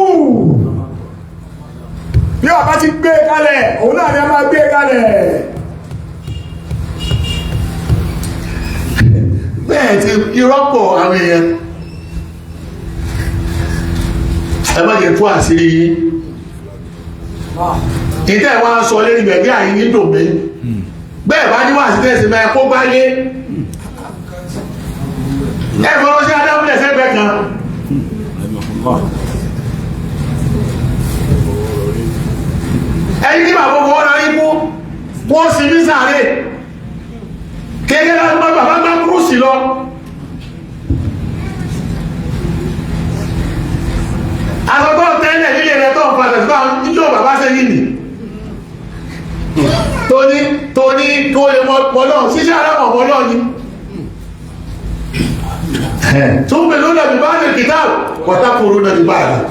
Bí ọba ti gbé kalẹ̀, òun náà ni a máa gbé kalẹ̀. Bẹ́ẹ̀ ti irọ́pọ̀ àwọn èèyàn. Ẹ má jẹ́ tú àṣírí yín. Ìtẹ́ wa sọ lérí bẹ̀bí àyín ní dòmí. Bẹ́ẹ̀ bá ní wà sí tẹ́sí mẹ́ kó bá yé. Ẹ fọwọ́ sí Adámúlẹ̀ sẹ́gbẹ̀ẹ́ kan. Ẹni tí bàbá wọn rà ikú, wọ́n sì ní sàárè. Kéèké láti má bàbá gbá kúrúsì lọ. Àtọ́tọ́ tẹ́lẹ̀ nílé rẹ̀ tó ń padà sí báwọn níjọ́ bàbá sẹ́yìn nì. Tóní tóní tó lè mọ ọlọ́run ṣíṣẹ́ alámọ̀ ọlọ́run ni. Tó ń pè lónà bí bá ní kìtàbù, wọ́tá kúrú náà bí bá rẹ̀.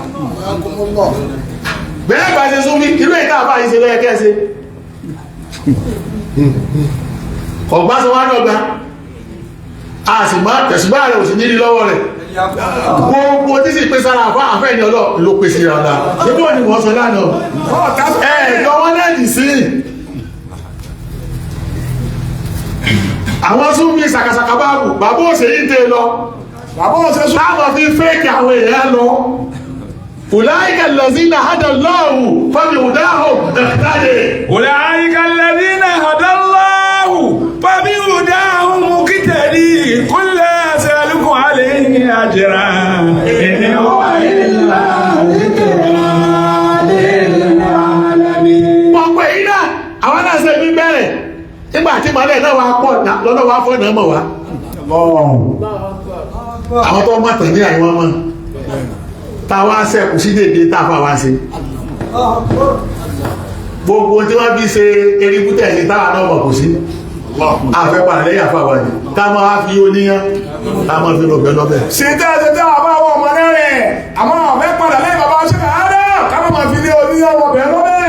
Bẹ́ẹ̀ bá ṣe súnmí, irú ìta àbá yìí ṣe lọ́yẹ kẹ́ẹ̀ṣe. Ọ̀gbá sọ wá náà gbá. A sì máa tẹ̀sùbá rẹ̀ ò sì nílí lọ́wọ́ rẹ̀. Gbogbo tí sì pé sára àfá àfẹ́ ìní ọlọ́ ló pè sí ọ̀la. Ṣé ni wọ́n sọ lánàá? Ẹ̀ẹ̀dọ́ wọn lẹ́dì sí. Àwọn súnmí sàkàsàkà báàbù, bàbá òṣèyí tẹ lọ. Bàbá òṣèṣù. Táwọn fi fẹ́ẹ̀kì àwọn èèyàn lọ. أولئك الذين هدى الله فبهداهم اقتدي. أولئك الذين هدى الله فبهداهم اقتدي قل لا أسألكم عليه أجرا إن هو إلا ذكرى للعالمين. Pọ̀pọ̀ èyí náà, àwọn náà ṣe bí bẹ̀rẹ̀ nígbà tí màálẹ̀ náà wà pọ̀ lọ́nà wà fọ́ náà mọ̀ wá. Àwọn tó mọ̀ tàn ní àwọn ọmọ táwa sẹ́kù sí dédé táfà wá sí. Gbogbo tí wọ́n fi ṣe eribútẹ̀ sí táwa náà mọ̀ kò sí. Àfẹ́ padà lẹ́yìn àfà wà ní. Ká máa fi oníyán, ká máa fi lọ́bẹ̀ lọ́bẹ̀. Ṣe tẹ́ ṣe tẹ́ àbá àwọn ọmọ náà rẹ̀, àmọ́ ọ̀fẹ́ padà lẹ́yìn bàbá ṣe kà á dá, ká máa fi lé oníyán ọmọbẹ̀ lọ́bẹ̀.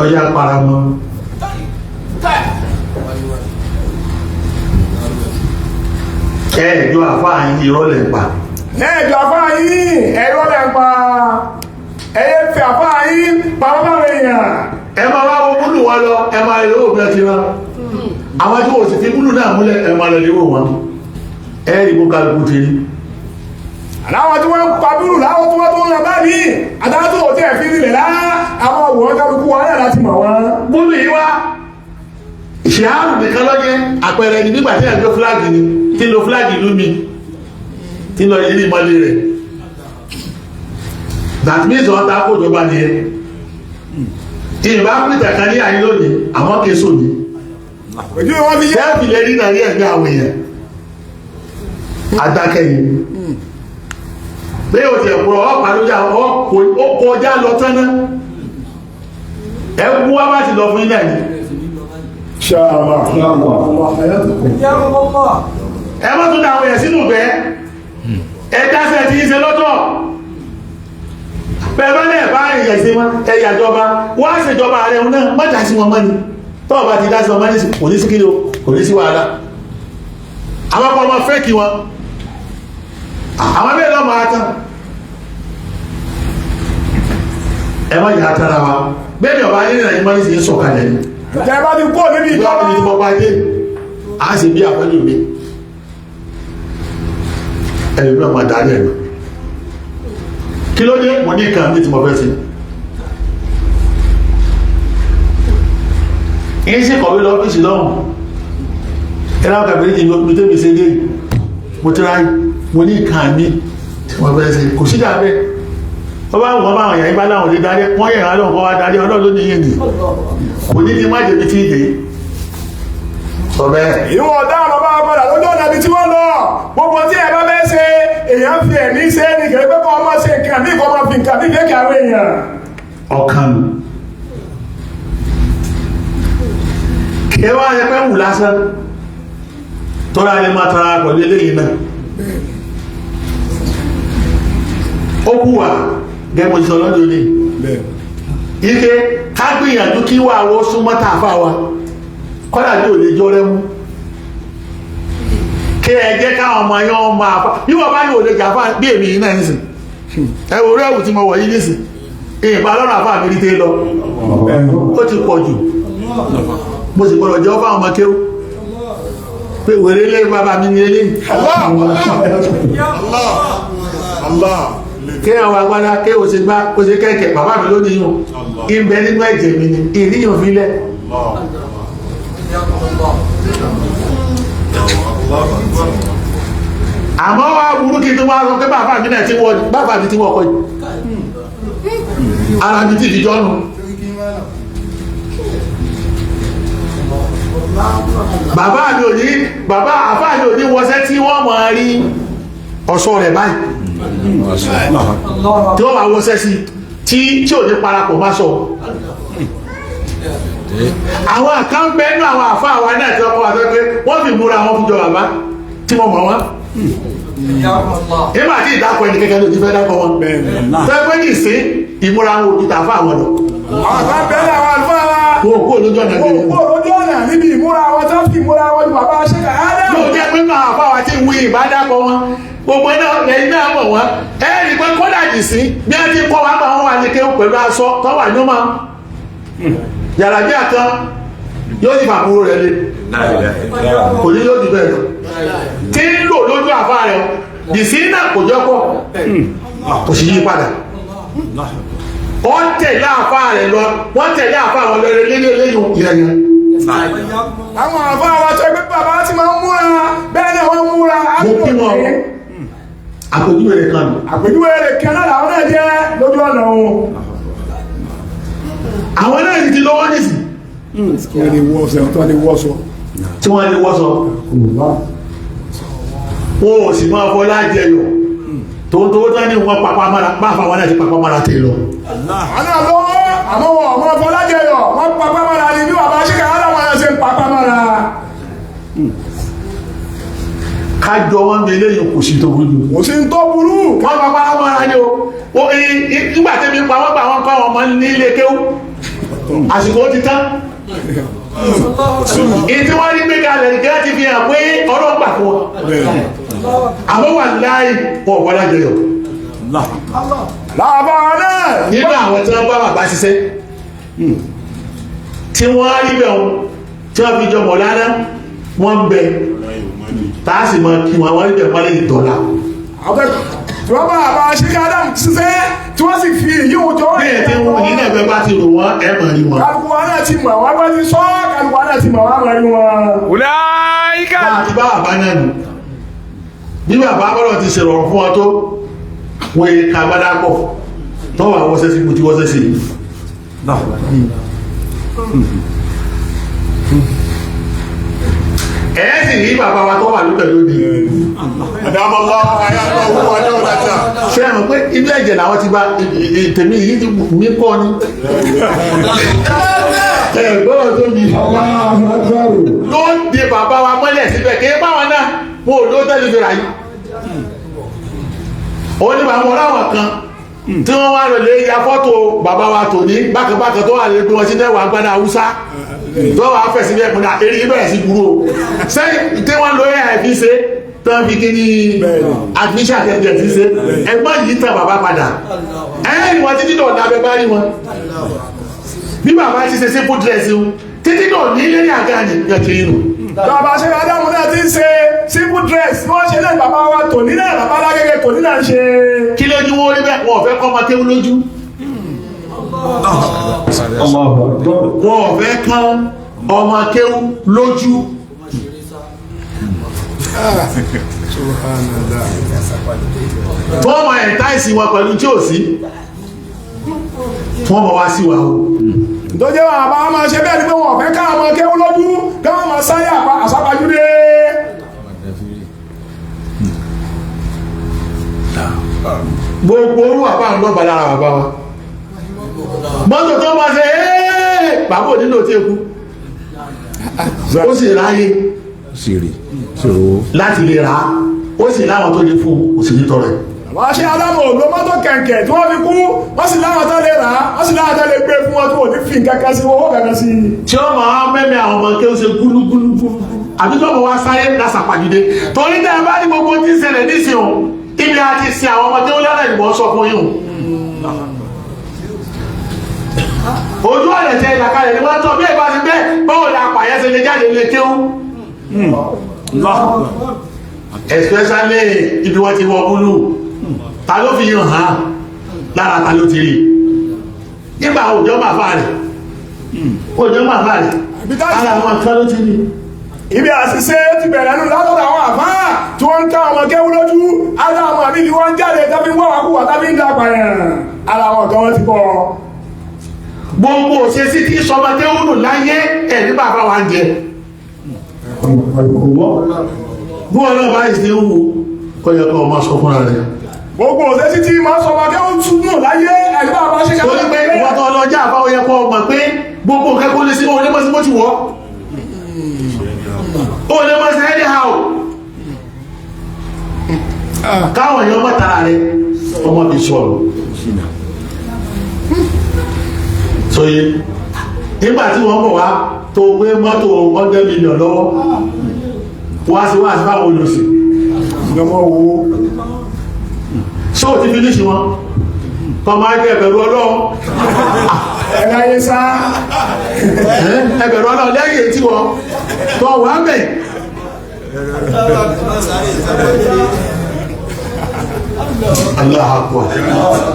Ọjà paramọ́. Ẹ̀ẹ́dọ́ àfáà yín irọ́ lẹ̀ pa. Ẹ̀ẹ́dọ́ àfáà yín ẹ̀rọ lẹ̀ pa. Ẹ̀yẹ fẹ́ àfáà yín pàrọ̀ bá rẹ̀ yàn. Ẹ máa wá wo búlù wọn lọ, ẹ máa lè owó bẹ́ẹ̀ ti rán. Àwọn tí wọ́n sì fi búlù náà múlẹ̀, ẹ máa lọ lè wò wọn. Ẹ rí bó kálukú ti rí. Láwọn tí wọ́n ń pa búlù láwọn tí wọ́n tó ń lọ báyìí, àtàwọn tó tẹ̀ fi nílẹ̀ lá, àwọn òwòrán kálukú wọn náà láti mọ̀ wọn. Búlù yìí wá ìṣe àrùn nìkan lọ́jẹ́ àpẹẹrẹ ni nígbà tí ẹ̀ ń lo fúláàgì ni, tí ń lo fúláàgì ìlú mi, tí ń lọ ilé ìmọ̀lé rẹ̀. That means wọ́n ta kó ìjọba nìyẹn. Ìbá pìtà kan ní àyín lónìí, àwọn kìí sòní. Ojú wọn fi yé. Sẹ́ẹ̀fì lè rí nàrí ẹ̀mí àwọn èèyàn. Adákẹ́yìn. Bí o ti ẹ̀kọ́ ọ̀pá lójú àwọn ó kọjá lọ tán náà. Ẹ kú wá bá ti lọ fún ilẹ̀ ni. Ẹ má tún dá àwọn èèyàn sínú bẹ́ẹ̀. Ẹ dáṣẹ́ ti ń ṣe lọ́tọ̀. Bẹ́ẹ̀ bá lẹ̀ bá èèyàn sí wọn, ẹ yàjọba, wọ́n á ṣèjọba ààrẹ wọn náà, má dá sí wọn mọ́ ni. Tọ́ọ̀ bá ti dá sí wọn mọ́ ní kò ní sí kí ni o, kò ní sí wàhálà. Àwọn ọmọ fẹ́ẹ̀kì wọn. Àwọn bẹ́ẹ̀ lọ́ máa tán. Ẹ má yà á tara wa. Bẹ́ẹ̀ ni ọba ayé nìyẹn mọ́ ní sì ń sọ̀kalẹ̀ ni. Ìjọba bá ti kó níbi Ìjọba ìjọba. mi ti mọ bá dé. A sì bí àpẹjù mi. Ẹ̀rù náà máa darí ẹ̀rù. Kí ló dé? Mo ní nǹkan mi tí mo fẹ́ sí. Yín sì kọ̀wé lọ ọ́fíìsì lọ́hùn. Ẹ láwọn kàbí ní ìlú tẹ́mi ṣe dé. Mo ti ráyè. Mo ní nǹkan mi tí mo fẹ́ sí. Kò síjà bẹ́ẹ̀. Wọ́n bá wọ́n bá àwọn èèyàn bá láwọn lè darí. Wọ́n yẹ̀rọ lọ́hùn kọ́ wá darí. Ọlọ́run ló ní yé nì. Kò ní ní má jẹ̀bi tí ì dé. Sọ bẹ́ẹ̀. Ìwọ̀n ọ̀daràn bá padà lójú ọ̀nà ibi tí wọ́n lọ. Gbogbo tí ẹ bá fẹ́ ṣe, èèyàn fi ẹ̀mí ṣe é ní kìí pé kọ́ ọmọ ṣe nǹkan bí kọ́ ọmọ fi nǹkan bí kéèkì àwọn èèyàn. Ọ̀kan nù. Kí wá yẹ pé wù lásán tọ́ra lè máa tara pẹ̀lú eléyìí náà. Ó kú wà gẹ́gẹ́ mo ti sọ lọ́dún ní. Ike ká gbìyànjú kí wà wó súnmọ́ tààfà wa. Kọ́dà bí ò lè jọ rẹ́ mú. Kí ẹ jẹ́ káwọn ọmọ yẹn ọmọ àfa bí wọ́n bá ní òde jàfa bí èmi yìí náà nísìn. Ẹ wo orí ẹ̀wù tí mo wọ̀ yìí nísìn. Ìbá lọ́nà àfa mi rí tẹ́ lọ. Ó ti pọ̀ jù. Mo sì gbọ́dọ̀ jẹ́ fáwọn ọmọ kéwú. Pé wèrè lé bàbá mi ní eléyìí. Kí àwọn agbára kí o ṣe gbá o ṣe kẹ́kẹ́ bàbá mi ló níyàn. Ìbẹ nínú ẹ̀jẹ̀ mi ni ìníyàn fi lẹ̀. Àmọ́ wá burú kí n tó wá sọ pé bàbá mi náà ti wọ bàbá mi ti wọ ọkọ yìí. Ara mi ti fi jọ́nu. Bàbá mi ò ní bàbá àfáà mi ò ní wọṣẹ́ tí wọ́n mọ̀ rí ọ̀ṣọ́ rẹ̀ báyìí. Tí wọ́n máa wọṣẹ́ sí tí ò ní parapọ̀ má sọ. Àwọn kan bẹ́ẹ̀ nú àwọn àfáà wa náà tí wọ́n kọ́ wa sọ pé wọ́n fi múra wọn fi jọ bàbá tí wọ́n mọ̀ wọ́n. Nígbà tí ìdákọ̀ ẹni kẹ́kẹ́ ló ti fẹ́ dákọ̀ wọn. Fẹ́ pé ní ìsín ìmúra wọn ò ju tàfà àwọn lọ. Àwọn kan bẹ́ẹ̀ àwọn àlùfáà wa. Wọn ò kó lójú ọ̀nà Wọn ò gbé. kó lójú ọ̀nà níbi ìmúra wọn tó fi ìmúra wọn ju bàbá Ṣẹ́ka Ádámù. Yóò jẹ́ pé náà àfáà wa ti wí ìbádàkọ̀ wọn. Gbogbo náà lẹ́yìn náà mọ̀ wọ́n. Ẹ rí i pé kódà jì sí bí wọ́n ti kọ́ wa bá wọn wà ní kéwù pẹ̀lú aṣọ tó wà ní ọmọ. Yàrá bí àtàn yóò sì fàbúrò rẹ̀ lé. Kò ní yóò di bẹ́ẹ̀ lọ. Tí ń lò lójú àfáà rẹ̀ jìsí náà kò jọ pọ̀. Kò sì yí padà. Wọ́n tẹ̀lé àfáà rẹ̀ lọ, wọ́n tẹ̀lé àfáà wọn lọ lé lẹ́yìn ìrẹ̀yìn. Àwọn àfáà wa tó ẹgbẹ́ bàbá ti máa ń múra bẹ́ẹ̀ náà wọ́n múra. Mo kí wọn àpèjúwe rẹ̀ kan nù. Àpèjúwe rẹ̀ kan náà làwọn náà jẹ́ lójú ọ̀nà òun. Àwọn náà sì ti lọ́wọ́ nísì Wọ́n lè wọ́sọ, wọ́n lè wọ́sọ. tí wọ́n lè wọ́sọ. Wọn ò sì máa fọlá jẹyọ. Tòótọ́ tán ní wọn papá mára bá fáwọn náà ti papá mára tè lọ. Àwọn náà lọ́wọ́ àmọ́ wọn ọmọ Fọlájẹyọ̀ wọ́n papá mára ni bí bàbá Ṣẹ́ka Ádámù náà ṣe ń papá mára. Kájọ wọn bí eléyìí kò sí tó burú. Kò sí ń tó burú. Wọ́n papá mára ni o. Nígbà tẹ́mi pa wọ́n gbà wọ́n kọ́ ọmọ nílé kéwú. Àsìkò ti tán. Ìtí wọ́n rí gbé kalẹ̀ nìkan ti fi hàn pé ọlọ́gbà fún wọn. Àmọ́ wà láì wọ́n wọ́n lájọyọ̀. Làbá náà. Nínú àwọn tí wọ́n bá bàbá ṣiṣẹ́ tí wọ́n rí bẹ̀ wọn tí wọ́n fi jọ mọ̀ lánà wọ́n ń bẹ táà sì mọ kí wọ́n rí bẹ̀ wọ́n lè dọ̀la. Tí wọ́n bá bàbá Ṣẹ́ka Ádámù ṣiṣẹ́ tí wọ́n sì fi èyí òjò Bẹ́ẹ̀ tí wọ́n ní náà bẹ́ẹ̀ bá ti rò wọ́n ẹ̀ mọ̀ rí wọn. Kálukú wa náà ti mọ̀ wá wọ́n ti sọ kálukú wa náà ti mọ̀ wá mọ̀ rí wọn. Ulaika Bá a ti bá bàbá náà nù. Bí bàbá bọ́lọ̀ ti ṣèrọ̀rùn fún wọn tó wọ́n yẹ ká gbádá pọ̀ tọ́wọ́ àwọn ṣẹ́sí kú tí wọ́n ṣẹ́sí yìí. Ẹ̀ sì rí bàbá wa tó wà lókè lónìí. Àdámọ́lá ayáwó adáwọ̀dáta. Ṣé ẹ mọ̀ pé ilé ẹ̀jẹ̀ làwọn ti bá tèmi yìí ti mí kọ́ ni. Ẹ gbọ́dọ̀ tó yìí. Ló ń de bàbá wa mọ́lẹ̀ síbẹ̀ kí báwọn náà wọn ò ló tẹ́lẹ̀ fi rà yìí. Ó ní bàbá ọ̀ráwọ̀ kan tí wọ́n wá lọ lè ya fọ́tò bàbá wa tòní bákanbákan tó wà lè gbé wọn sí mẹ́wàá gbádà Haúsá tó wà fẹ̀ sí bẹ́ẹ̀ múna eré bẹ̀rẹ̀ sí burú o. Sẹ́yìn tí wọ́n lo AI fi ṣe tán fi kí ní artificial intelligence fi ṣe ẹgbọ́n yìí tàn bàbá padà. Ẹ̀ẹ́rì wọn títí dọ̀ọ̀dà abẹ bá rí wọn. Bí bàbá ti ṣe simple dress o títí dọ̀ ní lérí àga ni yẹn ti rí nù. Bàbá Ṣẹ́ka Ádámù náà ti ń ṣe simple dress wọ́n ṣe náà bàbá wa tòní náà bàbá alágége tòní náà ń ṣe. Kí lójú wọn rí bẹ́ẹ̀ wọn ò fẹ́ kọ́ ọmọ kéwú lójú. Wọn ò fẹ́ kọ́ ọmọ kéwú lójú. Wọ́n máa ẹ̀ńtáìsì wọn pẹ̀lú tí ò sí. Wọ́n máa wá sí wa o. Tó jẹ́ bàbá wa máa ṣe bẹ́ẹ̀ ni pé wọn ò fẹ́ ká ọmọ kéwú lójú káwọn máa sáré àsápajúdé. Gbogbo orú àbá ń lọ́ba lára bàbá wa. Mọ́tò tó máa ṣe ẹ́ẹ̀ bàbá ò nílò tí eku. Ó sì ráyè láti lè rà á. Ó sì láwọn tó lè fún un, kò sì ní tọrọ ẹ̀. Bàbá Ṣẹ́ka Ádámù ò lo mọ́tò kẹ̀kẹ́ tí wọ́n fi kú wọ́n sì láwọn tó lè rà á wọ́n sì láwọn tó lè gbé fún wọn tí wọ́n ò ní fi nǹkan kan sí owó kankan sí. Tí ó máa mẹ́mẹ́ àwọn ọmọ kí ó ṣe gúlúgúlú gúlú. Àbí tó mọ̀ wá sáré lásàpàjùdé. Torí tẹ́ ẹ bá ní gbogbo tí ń ṣẹlẹ̀ nísìnyí o, ibi àti sin àwọn ọmọdé ó lọ́nà ìmọ̀ sọ fún yín o. Ojú ọ̀nà tẹ ìlàkalẹ̀ ni wọ́n tọ́ bí ẹ̀bá ti bẹ́ẹ̀ báwo la pààyàn ṣe lè jáde lè kéwú. Especially ibi wọ́n ti wọ búlù. Ta ló fi yàn án? Lára ta ló ti rí? Nígbà òjò máa fà rẹ̀. Òjò máa fà rẹ̀. Ara àwọn kan ló ti rí. Ibi àṣìṣe ti bẹ̀rẹ̀ nù látọ̀dọ̀ àwọn àfáà tí wọ́n ń ká ọmọ kéwú lójú, ara àwọn àbí ni wọ́n ń jáde tàbí ń wáwàkúwà tàbí ń dàgbà yẹn. Ara àwọn ọ̀gá wọn ti bọ̀. Gbogbo òṣèṣí tí sọmọdé wúlò láyé ẹ̀ ní bàbá wa ń jẹ. Bí wọn náà bá ìsìn wù kọ́ yẹ kọ́ ọmọ sọ fúnra rẹ̀. Gbogbo òṣèṣí tí máa sọmọdé wúlò láyé ẹ̀ ní bàbá ṣe Torí pé ìwọ́n tó lọ jẹ́ àbáwọ̀ yẹ kọ́ ọmọ pé gbogbo nǹkan kó lè sí òun ní mọ́ sí bó ti wọ́. Ó lè mọ́ sí anyhow. Káwọn èèyàn mọ́ tara rẹ̀ ọmọ fi sọ̀rọ̀. Sọye nígbà tí wọ́n bọ̀ wá tó gbé mọ́tò 100 million lọ́wọ́ wá sí wá sí fáwọn olùsìn. Ìjọmọ́ wo? Ṣó ti fi níṣì wọn? Kọ máa jẹ́ ẹbẹ̀rù Ọlọ́run. Ẹ̀ráyé sá. Ẹbẹ̀rù Ọlọ́run lẹ́yìn tí wọ́n tọ́ wà mẹ́. Allahu Akbar.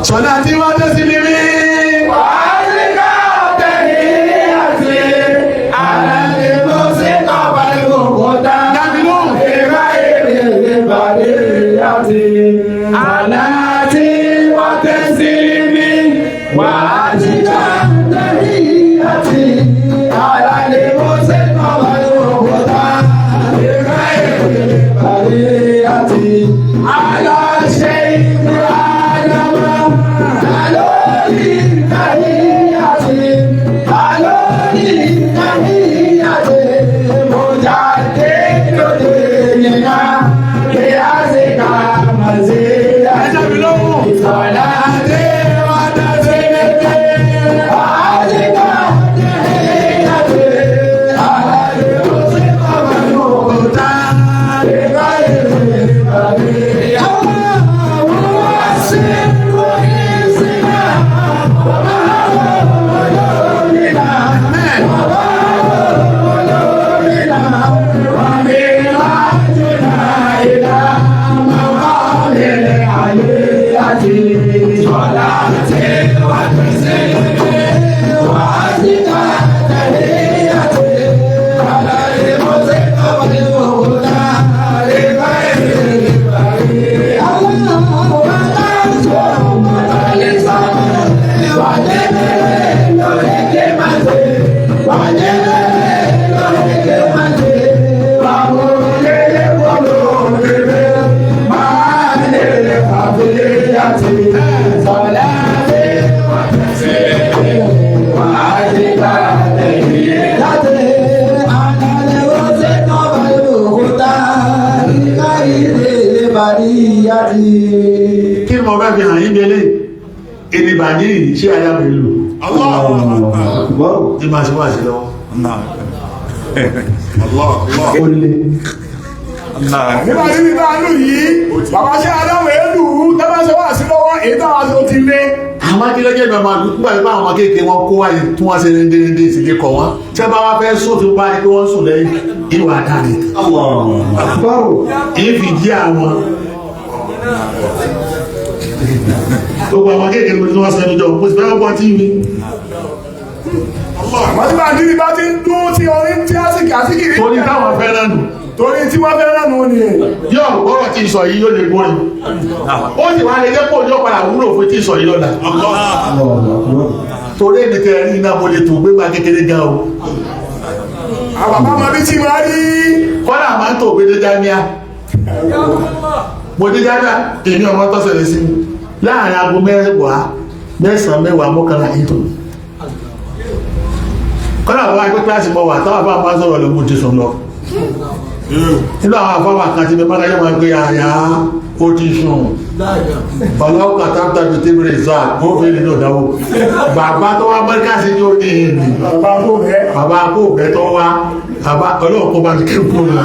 Sọlá tí wọ́n tẹ́ sí ní mí. Dàbí lóhùn. Ẹ dàbí lóhùn. Kí ni mo fẹ́ fi hàn yín bí eléyìí? Èdè bàjírí ṣé ayá mi lò? Ní máa ṣe wá sí lọ́wọ́. Nígbà tí bíbá lù yìí, bàbá ṣe adáwọ̀ èlù, tẹ́bá ṣe wà sí lọ́wọ́, èyí táwa ṣe ó ti lé. Àwọn akílẹ́jẹ́ ìgbà máa lù nígbà tí àwọn ọmọ kéèké wọn kó wáyé tí wọ́n ṣe réndéréndé ìsìnkú kọ̀ wọ́n. Tí wọ́n bá wá fẹ́ sùn tí wọ́n bá ní pé wọ́n sùn lẹ́yìn inú àdáni. Ìfi jí àwọn. Gbogbo àwọn kéèké tí wọ́n sẹ́nu jọ, mo sì fẹ́ gbọ́ tí mi. Àwọn tí bàjírí bá ti ń dún tí orin tí àsìkì rí. Torí táwọn fẹ́ràn nù. Torí tí wọ́n fẹ́ràn nù ni. Yóò gbọ́rọ̀ tí sọ yìí yóò lè gbórin. Ó sì wá lè jẹ́ pò yóò padà wúlò fún tí sọ yìí lọ́la. Torí èmi tẹ rí iná mo lè tó gbégbá kékeré gan o. Àwọn bàbá ọmọ bí tí máa rí. Kọ́lá máa ń tó gbé dé jámíà. Mo dé jámíà, èmi ọmọ tó ṣẹlẹ̀ sí mi. Láàárín aago mẹ́wàá, mẹ́sàn-án mẹ́wàá mọ́kànlá ètò. Kọ́lá bá wá pé kíláàsì mọ́ wà táwọn afáà máa ń sọ̀rọ̀ lọ mo ti sùn lọ. Nínú àwọn afáwà kan ti mẹ́fà láyé máa gbé àyà ó ti sùn. Ọlọ́kà tábìtàbí tébìrì ìzá gómìnà nínú ìdáwó. Bàbá tó wá Amẹ́ríkà sí ní òní ìrìn. Bàbá kò rẹ̀. Bàbá kò rẹ̀ tó wá. Àbá ọlọ́run kó bá mi kí n kú lọ.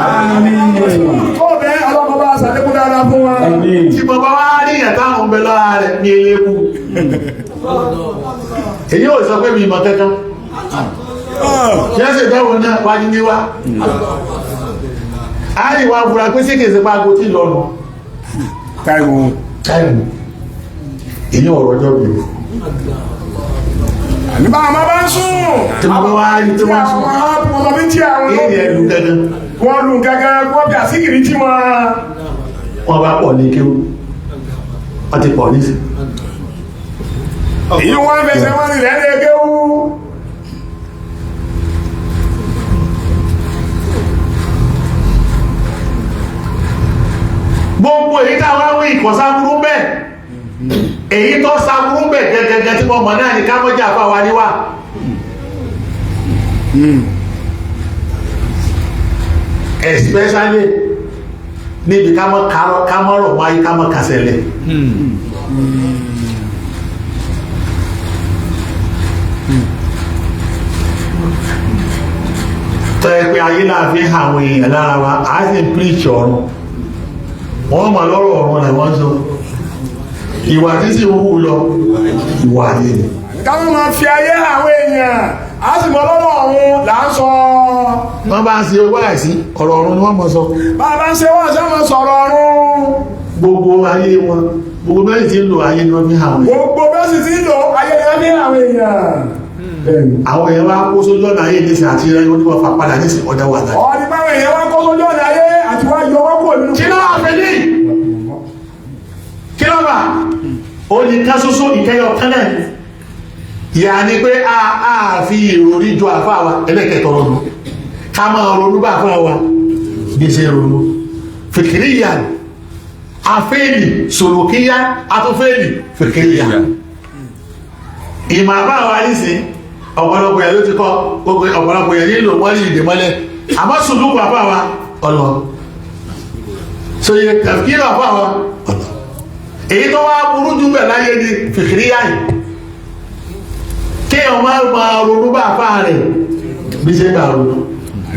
Kó bẹ́ẹ̀ ọlọ́mọ bá ṣàlékún dáadáa fún wa. Tí mo bá wá rí ìyàn táwọn ń bẹ lọ́ra rẹ̀ ní eléwu. Èyí ò sọ pé mi mọ̀ kankan. Yẹ́sẹ̀ ìdánwò náà wájú ní wá. A rí wa fura pé sí kèsì pa aago tí lọ́nu. Táìmù. Táìmù. Èyí ọ̀rọ̀ ọjọ́ mi. Ní bá àwọn bá ń sùn. Tí mo bá wá rí tí Tí wọ́n sùn. àwọn ọmọ bí tí àwọn Èyí ẹ̀lú gangan. wọ́n lù gángan wọ́n bí àsíkìrì tí wọ́n. Wọ́n bá pọ̀ ní kéwú. Wọ́n ti pọ̀ ní sí. Èyí wọ́n fẹsẹ̀ wọ́n rìn lẹ́nu ẹgbẹ́ wú. Gbogbo èyí táwa wí ìkọ̀ sáburú bẹ́ẹ̀. Èyí tó sáburú bẹ́ẹ̀ gẹ́gẹ́gẹ́ tí mo mọ̀ náà ní kámọ́jà fáwa níwà. Especially níbi kámọ́ rọ̀ mọ́ ayé kámọ́ kásẹ̀lẹ̀. Tọ́ ẹ pé ayé náà fi hàn àwọn èèyàn lára wa, a sì ń preach ọ̀run. Wọ́n mọ̀ lọ́rọ̀ ọ̀run làwọn sọ. Ìwà tí sì ń hù lọ, ìwà ayé ni. Káwọn máa fi ayé àwọn èèyàn, a sì mọ lọ́rọ̀ ọ̀run là ń sọ. Wọ́n bá ń ṣe wáàsí, ọ̀rọ̀ ọ̀run ni wọ́n mọ̀ sọ. Bá a bá ń ṣe wọ́n ṣe máa sọ̀rọ̀ ọ̀run. Gbogbo ayé wọn, gbogbo bẹ́ẹ̀ tí ń lo ayé ni wọ́n fi hàn àwọn èèyàn. Gbogbo bẹ́ẹ̀ sì ti ń lò ayé ni wọ́n fi hàn àwọn èèyàn. Àwọn èèyàn wá kó sójú ọ̀nà ayé nísìn àti ìrẹ́ni wọ́n ní wọ́n fà padà nísìn ọ̀dà wà láyé. Ọ̀ọ́ni báwọn èèyàn wá kó sójú ọ̀nà ayé àti wá yọ wọ́n kúrò nínú. Kí ló wà fẹ́ ní? Kí ló wà? Ó ní ká ṣoṣo ìkẹyọ kánẹ̀. Ìyá ni pé a fi ìròrí ju àfa wa ẹlẹ́kẹ̀tọ̀ ronú. Ká máa ronú bá àfa wa bí ṣe ronú. Fìkìríyà afẹ́ẹ̀lì sòròkíyá atúfẹ́ẹ̀lì fìkìríyà. Ìmọ̀ àbá wa nísìn ọ̀pọ̀lọpọ̀ yẹn ló ti kọ́ ọ̀pọ̀lọpọ̀ yẹn nílò wọ́n ní ìdè mọ́lẹ̀ àmọ́ sùlùkù àbá wa ọ̀nà sóye tàbíkìrì àbá wa ọ̀nà èyí tó wá burú jù bẹ̀ láyé ni fìkìríyà yìí kéèyàn máa máa ronú bá àbá rẹ̀ bí ṣe bá ronú.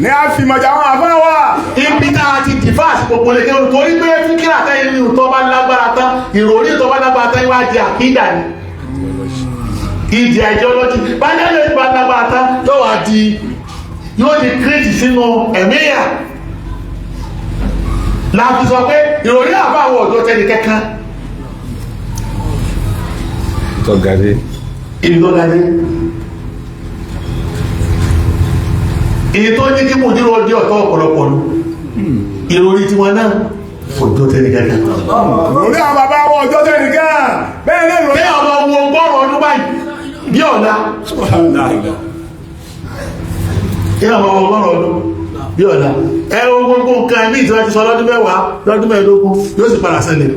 Ní a fi mọ̀jà àwọn àfáà wa. Ibi tá a ti dìfà àti gbogbo lè kéwòn torí pé fíkìrì àtẹ́yìn ní ìtọ́ bá lágbára tán ìròrí ìtọ́ bá lágbára tán wá di àkídà ni ìdí ideology báyọ̀ lè gba lágbára tán yóò wá di yóò di kírètì sínú ẹ̀mí yà láti sọ pé ìròrí àbá àwọn ọ̀dọ́ tẹ́ni kẹ́kẹ́ Tọ́gàdé. ibi tó ga dé èyí tó ní kí mùdírò di ọ̀tọ̀ ọ̀pọ̀lọpọ̀ lu ìròrí tiwọn náà ọ̀dọ́ tẹ́ni kẹ́kẹ́ Lórí àwọn bàbá wọn ọjọ́ tẹ́nìkan. Bẹ́ẹ̀ náà lórí. kí ọmọ wo ọgọ́rùn ọdún báyìí bí ọ̀la kí ọmọ wo ọgọ́rùn ọdún bí ọ̀la ẹ wo gbogbo nǹkan ẹ̀mí tí wọ́n ti sọ lọ́dún mẹ́wàá lọ́dún mẹ́ẹ̀ẹ́dógún yóò sì padà ṣẹlẹ̀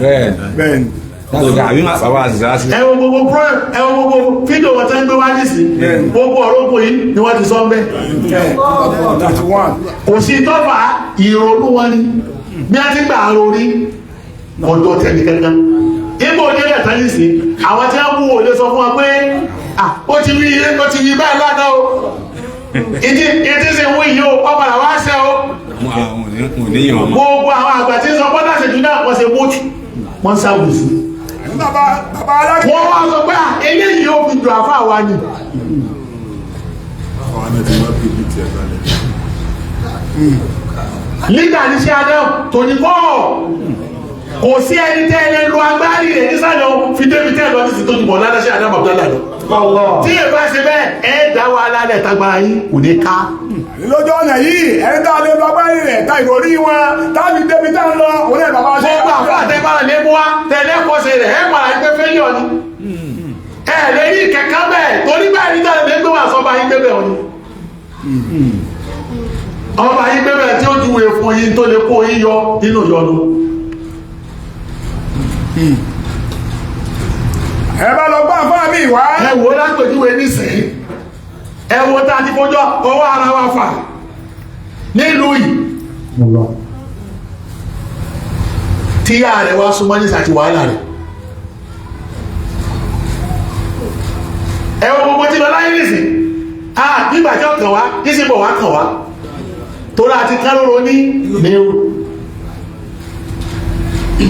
Bẹ́ẹ̀ Bẹ́ẹ̀ ni. láti ká àbí bàbá àṣìṣe láti. ẹ wo gbogbo ẹ wo gbogbo fídíò wọn tẹ́ ń gbé wá nísìn gbogbo ọ̀rọ̀ ògbó yìí ni wọ́n ti sọ ń bẹ́ 31. kò sí tọ́fà ìrònú wọn ni bí a ti gbà lórí ọ̀dọ̀ tẹ̀lé kankan ibo onílẹ̀ tán nísìn àwọn tí wọ́n mú òde sọ fún wa pé ah ó ti rí ilé ó ti rí báyìí lánàá o ìdí ìdí sì ń wí yìí o wọ́n padà wá ṣe o Mo ní ìwọ̀n mọ́. gbogbo àwọn àgbà tí ń sọ bọ́dà ṣèjú náà wọ́n ṣe bóòtù wọ́n ṣàbùsù Ní bàbá bàbá alágbè. wọ́n wá sọ pé ah eléyìí ó fi dùn àfa wa ni Àwọn náà ti máa bí ibi tiẹ̀ balẹ̀. nígbà ní ṣe adán tòní kọ́ kò sí ẹni tẹ́ ẹ lè lo agbárí rẹ̀ nísàlẹ̀ o fi débi tẹ́ ẹ lọ ní sí tó ti bọ̀ ládàá ṣe adán bàbá lọ tí ẹ bá ṣe bẹ́ẹ̀ ẹ dá wa lálẹ́ tagbára yín kò ní ká Lójú ọ̀nà yìí, ẹni tá a lè lọ agbárí rẹ̀ ta ìròrí wọn, táàbí débi tá ń lọ, òun náà bàbá ṣe. gbogbo àfọ àtẹ́bára lè mú wa tẹ̀lé kọ́sẹ̀ rẹ̀ ẹ padà gbé fẹ́líọ̀ ni ẹ lè rí kẹ̀kẹ́ bẹ́ẹ̀ torí bẹ́ẹ̀ ní tẹ̀lé lè gbé wà sọ́ba yín gbé bẹ́ẹ̀ ni ọba yín gbé bẹ́ẹ̀ tí ó júwe fún yín tó lè kó yín yọ nínú yọnu Ẹ bá lọ gbọ́ àfáà mi wá. ẹ wò ó lápèjúwe nísìnyí ẹ wo tá a ti fọjọ́ ọwọ́ ara wa fà nílùú yìí tíyà rẹ̀ wá súnmọ́ ní sàti wàhálà rẹ̀ ẹ wo gbogbo tí lọ láyé nìsín ah bí Nígbà tí ó kàn wá yìí bọ̀ wá kàn wá torí àti kálóró ní nírú.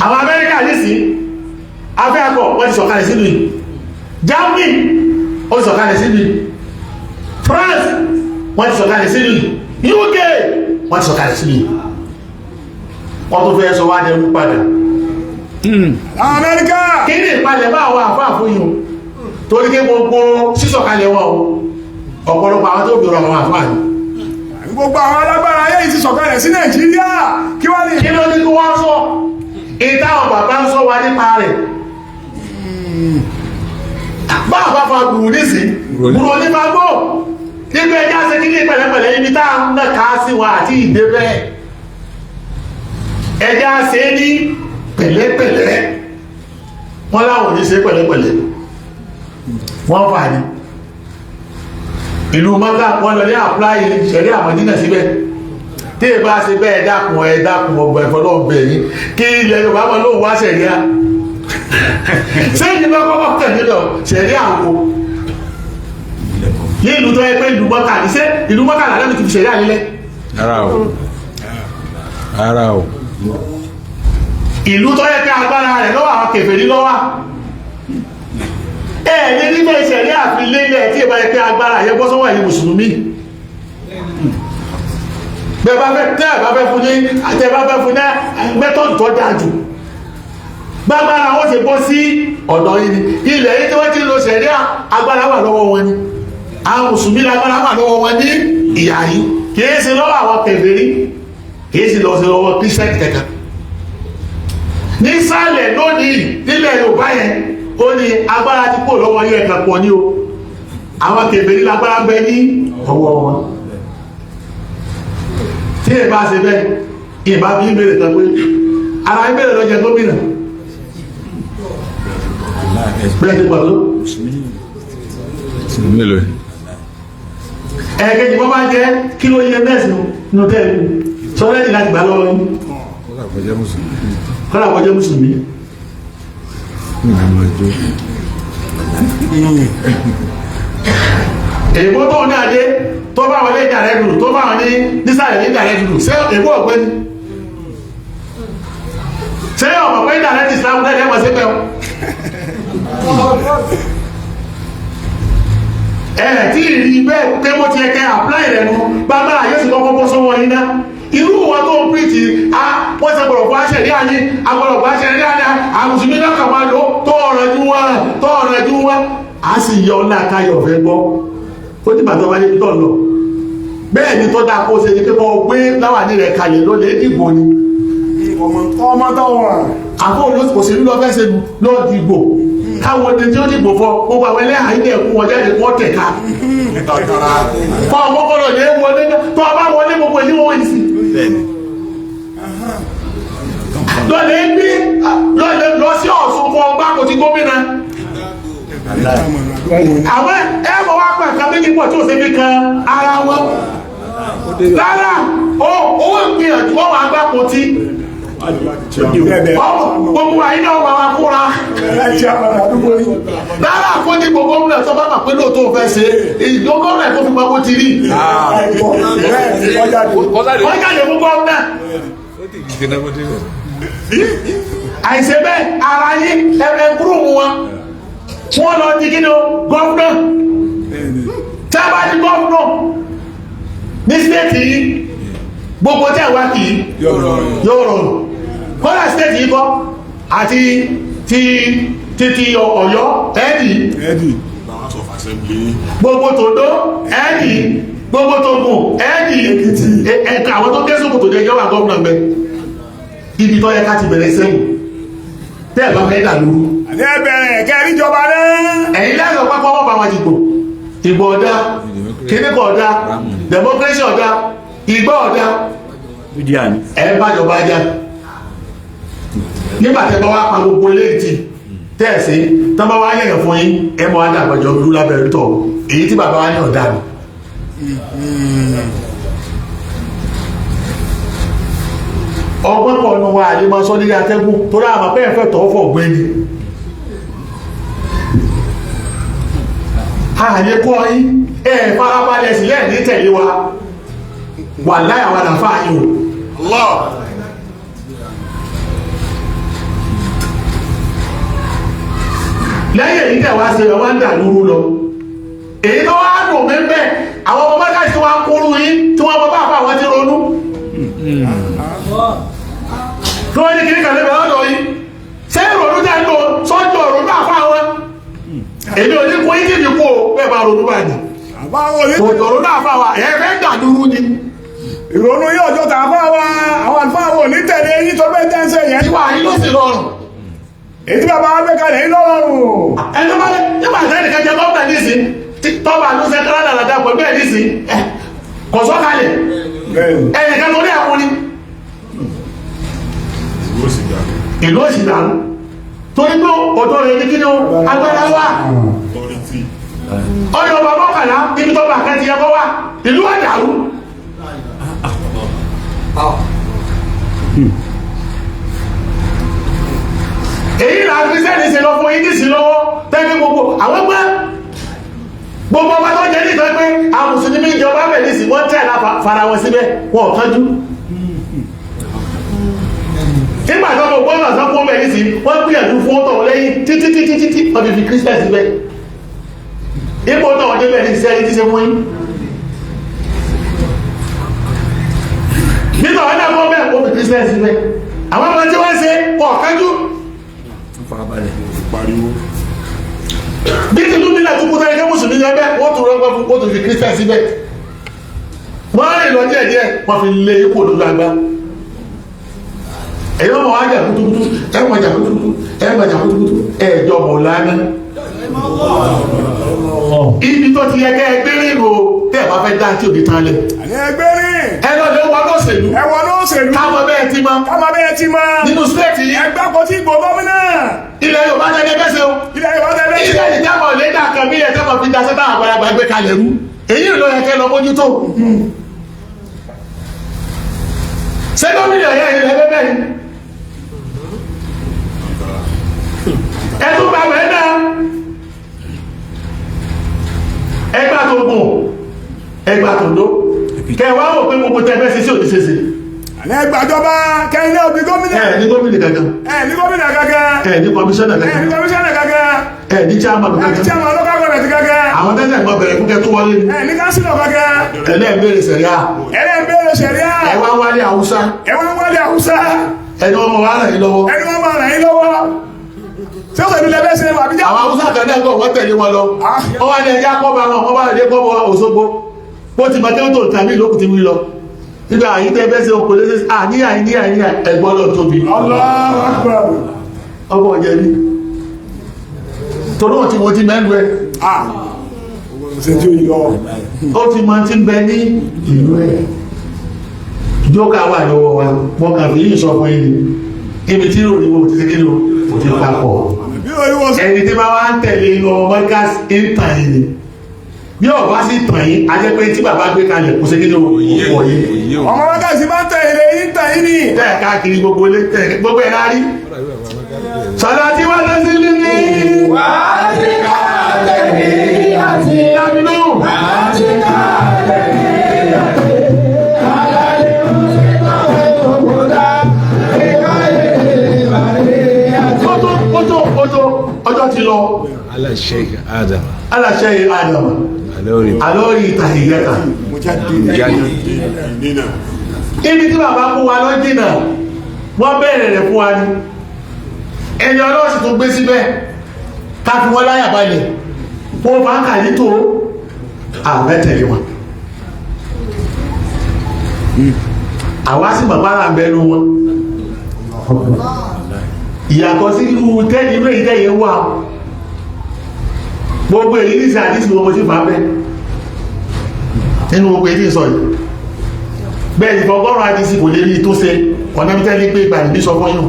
Àwọn Amẹ́ríkà nísìn afẹ́ akọ̀ wọ́n ti sọ̀kalẹ̀ sínú yìí, Germany ó ti sọ̀kalẹ̀ sínú yìí, France wọ́n ti sọ̀kalẹ̀ sínú yìí, UK wọ́n ti sọ̀kalẹ̀ sínú yìí. Wọ́n tó fẹ́ sọ wá ní ẹrú padà. Amẹ́ríkà. Kí ni ìpalẹ̀ bá àwọn àfáà fún yìí o? Torí kí gbogbo sísọ̀kalẹ̀ wọn o, ọ̀pọ̀lọpọ̀ àwọn tó bèèrè àwọn àfáà ni. Gbogbo àwọn alágbára ayé yìí ti sọ̀kalẹ̀ sí Nàìjíríà kí wọ́n lè. Kí ló ní kí wọ́n sọ ìtàwọn bàbá ń sọ wa nípa rẹ̀? Bá àbá fa gbùrù nísì gbùrù onípa gbò nígbà ẹjá ṣe kí ní pẹ̀lẹ́pẹ̀lẹ́ ibi tá à ń nàka sí wa àti ìdè bẹ́ẹ̀, ẹjá ṣe ní pẹ̀lẹ́pẹ̀lẹ́. Wọ́n láwọn ò ní ṣe pẹ̀lẹ́pẹ̀lẹ́, wọ́n fà ní ìlú Mọ́kà, wọ́n lọ ní àpláyé ṣẹ̀rí àmọ́dínà síbẹ̀. Tí ẹ bá ṣe bẹ́ẹ̀, dákun ẹ dákun, ọgbà ìfọlọ́ọ̀bẹ̀ yìí kí ilẹ̀ Yorùbá mọ́ lóun wá ṣẹ̀ríà. Sẹ́yìn bá kọ́kọ́ tẹ̀lé lọ ṣẹ̀ríà wo ní ìlú tó yẹ pé ìlú Mọ́kà ní? Ṣé ìlú Mọ́kà làlẹ́ mi ti fi ṣẹ̀ríà lílẹ̀? Rárá o, rárá o. Ìlú tó yẹ pé agbára rẹ̀ lọ́wọ́ àwọn kèfèrí lọ́wọ́ ẹ̀ ní nígbà ìṣẹ̀ríà fi lélẹ̀ tí ẹ bá yẹ pé agbára yẹ bọ́ sọ́wọ́ ẹ̀yin mùsùlùmí. Bẹ́ẹ̀ bá fẹ́ tẹ́ ẹ̀ bá fẹ́ fún ní àtẹ́ bá fẹ́ fún ní mẹ́tọ̀dù tó dáa jù, gbágbára wọ́n ti bọ́ sí ọ̀dọ̀ yìí ni. Ilẹ̀ yìí tí wọ́n ti lo ṣẹ̀ríà, agbára wà lọ́wọ́ wọn ni. Àwọn mùsùlùmí lágbára wà lọ́wọ́ wọn ní ìyà yìí, kìí ṣe lọ́wọ́ àwọn kèfèrí, kìí ṣe lọ́wọ́ lọ́wọ́ kírísítẹ́nì kankan. Nísàlẹ̀ lónìí nílẹ̀ Yorùbá yẹn, ó ní agbára ti kó lọ́wọ́ yẹn kan pọ̀ ní o. Àwọn kèfèrí lágbára ń bẹ ní ọwọ́ wọn. Tí ẹ bá ṣe bẹ́ẹ̀, ìbá bí ìbéèrè tán pé ara ìbéèrè lọ jẹ gómìnà bẹ́ẹ̀ ti pọ̀ tó. Mélòó? Ẹ̀ẹ́kejì, bọ́ bá jẹ́ kí ló yẹ mẹ́sì nínú tẹ́ẹ̀lú sọ́rẹ́dì láti gbà lọ́wọ́ yín? Kọ́lá kọjá mùsùlùmí. Kọ́lá kọjá mùsùlùmí. Ní àmọ́ ẹjọ́. Èbó tó ní adé tó bá wọn ní ìdàrẹ́ dùdù, tó bá wọn ní nísàlẹ̀ ní ìdàrẹ́ dùdù, ṣé èbó ọ̀gbẹ́ni ṣé ọmọ pé ìdàrẹ́ ti Islam náà lẹ́mọ̀ sí pẹ́ ẹ̀ tí ìrí bẹ́ẹ̀ pé mo ti ẹ̀kẹ́ apply rẹ̀ nu bàbá yóò sì kọ́kọ́ bọ́ sọ́wọ́ yín ná. Irú wọn tó ń pìtì a wọ́n ṣe gbọ́dọ̀ fún aṣẹ ní àyè agbọ́dọ̀ fún aṣẹ ní àyè àmùsùnmí náà kà máa lò tó ọ̀rọ̀ ju wọn tó ọ̀rọ̀ ju wọn a sì yọ ọ́nà káyọ̀ fẹ́ gbọ́ ó ní bàtọ́ bá débi tó lọ. Bẹ́ẹ̀ ni tó dáa kó ṣe ni pé kó gbé láwàní rẹ̀ kalẹ̀ ló lè dìbò ni. Ọmọ tó wà. Àfọ òṣèlú lọ fẹ́ ṣe lọ dìbò, káwọn ọdẹ tí ó dìbò fọ gbogbo àwọn ẹlẹ́hàá ilé ẹ̀kú wọn jáde wọ́n tẹ̀ka kọ́ ọmọ kọ́lọ̀ ní wọlé náà tó ọba wọlé gbogbo èyí wọ́n yìí sí lọ́lẹ̀ gbé lọ́lẹ̀ lọ sí Ọ̀ṣun fún ọgbà kò ti gómìnà. Àwọn ẹ̀mọ̀ wá pẹ̀ kan méjì pọ̀ tí ó ṣe fi kan ara wọn rárá. Owó ìgbìyànjú wọn wà gbà kò tí gbogbo àyín náà wà wá kóra rárá kó ní gbogbo gómìnà tó bá mà pé lóòótọ́ fẹ́ ṣe ìjọ gómìnà tó fi mọ bó ti rí wọ́n jáde fún gómìnà. Àìṣe bẹ́ẹ̀, ara yín ẹ̀ẹ́dúró wọn wọ́n lọ di kí ni o gómìnà. Tí a bá di gómìnà ní stéètì yìí, gbogbo tí a wá kì í yóò rọrùn. Kọ́lá stéètì yìí kọ́ àti ti ti Ọ̀yọ́ ẹ̀ẹ́dì, gbogbo tòdó ẹ̀ẹ́dì, gbogbo tògùn ẹ̀ẹ́dì, ẹ̀ka àwọn tó kẹ́sùn kò tó jẹ́ ìjọba gómìnà gbẹ ibi tó yẹ ká ti bẹ̀rẹ̀ sẹ́yìn tẹ́ ẹ̀ bá fẹ́ dà lóru. Àní ẹ bẹ̀rẹ̀ kẹ́ ẹ níjọba náà. Ẹ̀yin lẹ́sọ̀ pápá wọ́n bá wọn dìbò, ìbò ọ̀dá, kíníkọ̀ ọ̀dá, democracy ọ̀dá, ìgbọ́ ọ̀dá, ẹ̀ bá jọba já. Nígbà tẹ́ bá wá pa gbogbo léètì tẹ́ẹ̀sí tán bá wá yẹ̀yàn fún yín, ẹ mọ́ adá àgbàjọ olú lábẹ́rẹ́ tọ̀ èyí tí bàbá wa ní ọ̀dà mi. Ọgbọ́n pọ̀ nù wa àlè máa sọ nílé atẹ́gùn torí àmọ́ pé ẹ̀fẹ́ tọ́ fọ̀ gbé ni. Ààyè kọ́ yín, ẹ farabalẹ̀ sílẹ̀ ní tẹ̀lé wa. Wà láyà wà láfà yìí o. Lẹ́yìn èyí tẹ̀ wá ṣe wá ń dà lúrú lọ. Èyí tó wá dùn mí bẹ́ẹ̀, àwọn ọmọ mọ́ká sí wa ń kúrú yín tí wọ́n mọ bá àfà wọn ti ronú. Tí wọ́n ní kiri kàlẹ́ bẹ̀rẹ̀ ọ̀dọ̀ yìí. Ṣé ìrònú tẹ̀ ń lò sọ́jọ́ ìrònú àfà wọn? Èmi ò ní kó yín tìbí kú o, bẹ́ẹ̀ bá ronú báyìí. Kò jọ̀rọ̀ náà fà wá, ẹ fẹ́ dà lúrú ni. Ìrònú yóò jọ tà fún wa, àwọn àlùfáà wò ní tẹ̀lé yín tó bẹ́ẹ̀ tẹ́ ń ṣe yẹn. Ìwà yín ló sì rọrùn. Èyí tí bàbá wa gbé kalẹ̀ yín lọ́rọ̀rùn. Ẹni tó bá lé nígbà tí ẹnìkan jẹ gọ́ọ̀mẹ̀ nísìn tọ́ba ló ṣe kọ́lá dàda pẹ̀lú ẹ̀ nísìn kò sọ́kalẹ̀ ẹnìkan lórí ẹ̀kún ni. Ìlú òsì dàrú. Torí pé ọ̀dọ́ rẹ̀ ní kíni o, agbára wà. Ọyọ ọba mọ́kànlá níbi tọ́ba kan ti yẹ kọ́ wà, ìlú ọ̀dàrú. Èyí là kírísítẹ́nì ṣe lọ fún yín nísìn lọ́wọ́ tẹ́lẹ̀ gbogbo àwọn pé gbogbo ọba tó jẹ́ nítorí pé àwọn mùsùlùmí ìjọba bẹ̀ nísìn wọ́n tẹ̀ lá fara wọn síbẹ̀ wọn ò kánjú. Nígbà tó gbogbo ọ̀nà sọ fún bẹ̀ nísìn wọ́n gbìyànjú fún ọ̀tọ̀ lẹ́yìn títí títí títí wọ́n fi fi kírísítẹ́nì síbẹ̀. Ipò tó wọ́n débẹ̀ nísìn ẹni tí ṣe fún yín. Nígbà wọn náà wọ́n bẹ̀ wọ́n fi kírísítẹ́nì síbẹ̀. Àwọn ọmọ tí wọ́n ṣe wọn ò kánjú. Bí ti lúmínà tó kú tẹ́lẹ̀ mùsùlùmí ní ẹgbẹ́ wọ́n tún rọ́gbọ́n fún wọ́n tún fi kírísítẹ̀ síbẹ̀. Wọ́n rìn lọ díẹ̀ díẹ̀ wọ́n fi lé ipò lójú agbá. Èyí wọ́n wá jà kútúkútú, ẹ máa jà kútúkútú, ẹ máa jà kútúkútú, ẹ jọ mọ̀ lánàá. Ibi tó ti yẹ kẹ́ ẹ gbé rìn o, tẹ́ ẹ bá fẹ́ dá tí òbí tán lẹ̀. Àní ẹgbẹ́ rìn. Ẹ lọ lè wọ lọ́sẹ̀lú. Ẹ wọ lọ́sẹ̀lú. Káwọn bẹ́ẹ̀ ti mọ. Káwọn bẹ́ẹ̀ ti mọ. Nínú stéètì yìí. Ẹgbẹ́ kò tí gbò gómìnà. Ilẹ̀ Yorùbá jẹ́ ẹgbẹ́ ṣe o. Ilẹ̀ Yorùbá jẹ́ ẹgbẹ́ ṣe. Ilé ìjábọ̀ lẹ́dà kan bí ẹ̀jẹ̀ kan fi daṣẹ́ táwọn àgbàlagbà gbé kalẹ̀ rú. Èyí ló yẹ kẹ́ lọ mójútó. Ṣé gómìnà yẹ ilẹ̀ bẹ́ẹ̀ ni? Ẹ tún gba bẹ́ẹ̀ náà. Ẹgbà tó gùn, ẹgbà tó ló. Kẹwàá wò pé gbogbo tẹ fẹ́ ṣe sí òní ṣe ṣe. Àní ẹgbàjọba kẹrin náà bí gómìnà. Ẹ ní gómìnà kankan. Ẹ ní gómìnà kankan. Ẹ ní kọmíṣánná kankan. Ẹ ní kọmíṣánná kankan. Ẹ ní chairman Ẹ ní kankan. chairman local government kankan. Àwọn tẹ́sẹ̀ gbọ́ bẹ̀rẹ̀ fún kẹ́ tó wọlé ni. Ẹ ní kánsílọ̀ kankan. Ẹlẹ́ẹ̀bẹ̀rẹ̀ sẹ̀ríà. Ẹlẹ́ẹ̀bẹ̀rẹ̀ sẹ̀ríà. Ẹ wá wálé Haúsá. Ẹ wá wálé Haúsá. Ẹni wọ́n mọ̀ wá ràn yín lọ́wọ́. Ẹni wọ́n máa ràn yín lọ́wọ́. Ṣé ó sẹ̀dúlẹ̀ bẹ́ẹ̀ ṣe wà bíjà? Àwọn Haúsá kan náà gbọ́ wọ́n tẹ̀lé wọn lọ. Wọ́n wá ní ẹja kọ́ bá wọn, wọ́n wá lè kọ́ bọ́ Òṣogbo. Bó ti mọ tí ó tó tàbí ìlókùn ti wí lọ. Nígbà àyín tẹ́ bẹ́ẹ̀ ṣe okò lé sí àníyàn àníyàn àníyàn ẹ̀gbọ́n lọ tóbi. Allahu Akbar. Ọgbọ́n ọ̀jẹ̀ ni. Torí òun ti wo ti mẹ́nu ẹ. Ṣé tí ó yí lọ? Ó ti mọ ti ń bẹ ní ìlú ẹ̀. Jókà wà lọ́wọ́ wa, wọ́n kàn fi yìí sọ fún yín ni. Ibi tí ìròyìn wo ti kí ni o ti papọ̀. Ẹni tí bá wá ń tẹ̀lé inú ọmọ Mọ́kàs ń tàn yín ni. Bí ọba sì tàn yín, a jẹ́ pé tí bàbá gbé kalẹ̀ kò sí kí ni o kò yé. Ọmọ Mọ́kàs bá ń tẹ̀lé yín tàn yín ni. Tẹ̀ káàkiri gbogbo ilé tẹ̀ gbogbo ẹ̀ lárí. Sọlá tí wọ́n lọ sí lílí. Wà á ti ká tẹ̀lé àti. Dábìlú. Wà á ti ká tẹ̀lé àti. Alálẹ̀ ń ṣe táwọn òkúta. Kíkọ́ èdè ìbàdí àti. Ó tó ọjọ́ ti lọ. Ala Sheikh Adam. Ala Sheikh Adam. Alori. Alori ìtàhìyẹ́ta. Ibi tí bàbá kó wa lọ jìnà, wọ́n bẹ̀rẹ̀ rẹ̀ fún wa ni. Ẹni ọlọ́sì tó gbé síbẹ̀, ká fi wọ́n láyà balẹ̀, wọ́n bá ń kà ní tó àmẹ́tẹ̀lé wọn. Àwa sì bàbá rà ń bẹnu wọn. Ìyàtọ̀ sí irú tẹ́lẹ̀ irú èyí tẹ́yẹ wà. Gbogbo èyí ní ìsàdísì gbogbo tí fà bẹ́. Nínú gbogbo èyí sọ yìí. Bẹ́ẹ̀ ìfọgọ́rùn àdísì kò lè rí tó ṣe ọ̀nà bí tẹ́lẹ̀ pé ìgbà ìbí sọ fún yín.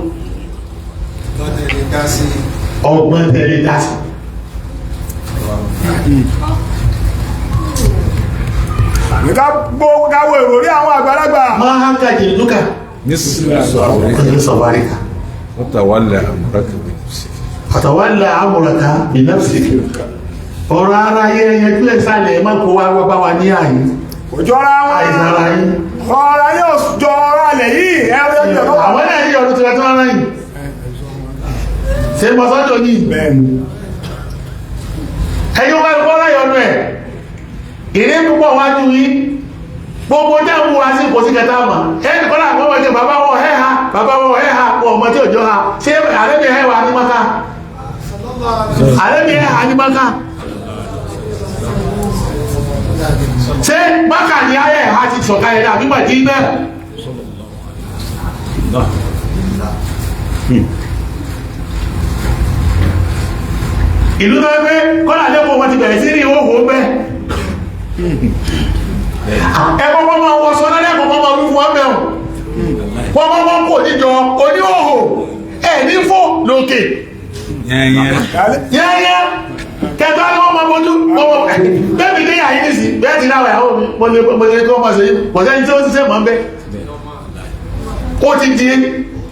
Ọgbọ́n tẹ́lẹ̀ dá sí. Ká gbó káwọ ìròrí àwọn àgbàlagbà. Máa ń kàjì lúkà. Ní sọ̀báríkà. Fatawalla amraka bi nafsika. Fatawalla amraka bi nafsika. Ọ̀rọ̀ ara yẹ ẹyẹjú ẹ̀ sálẹ̀, ẹ má kó wá bá wa ní àyè. Kò jọra wọn. Àìsàn ara yín. Ọ̀rọ̀ yóò jọ ọ̀rọ̀ alẹ̀ yìí, ẹ̀rọ yóò jọ. Àwọn náà ní ọdún tí wọ́n rán yìí. Ṣé mo sọ́jọ́ ní? Bẹ́ẹ̀ni. Ẹ̀yin wá ẹ̀kọ́ láyọ̀nù ẹ̀. Ìrí púpọ̀ wájú yín. Gbogbo jẹ́ ń wá sí kò sí kẹta mọ̀. Ẹnì kọ́lá àwọn ọmọdé bàbá wọn ẹ̀ ha, bàbá wọn ẹ̀ ha, wọn ọmọ tí òjò ha. Ṣé àrẹ́bí ẹ̀ wà ní Maka? Àrẹ́bí ẹ̀ ha ní Maka. Ṣé Maka ni ayé ẹ̀ ha ti sọ̀kalẹ̀ ní àbí Mádínà? Ìlú tó pé kọ́lá lẹ́kọ̀ọ́ wọn ti bẹ̀rẹ̀ sí ní ìhòhò bẹ́. Ẹ̀kọ́kọ́ máa wọ sọ lálẹ́, ẹ̀kọ́kọ́ máa wí fún wọn bẹ̀rùn. Wọ́n kọ́kọ́ kò níjọ oníhòhò ẹ̀ ní fò lókè. Yẹ́yẹ́ kẹta ni wọ́n máa bójú bẹ́ẹ̀ mi dé àyè nìsí bẹ́ẹ̀ ti láwọ̀ ìyàwó mi mo lè kí wọ́n máa ṣe yìí kò sẹ́ni tí ó ṣiṣẹ́ mọ́ bẹ́ẹ̀. Ó ti di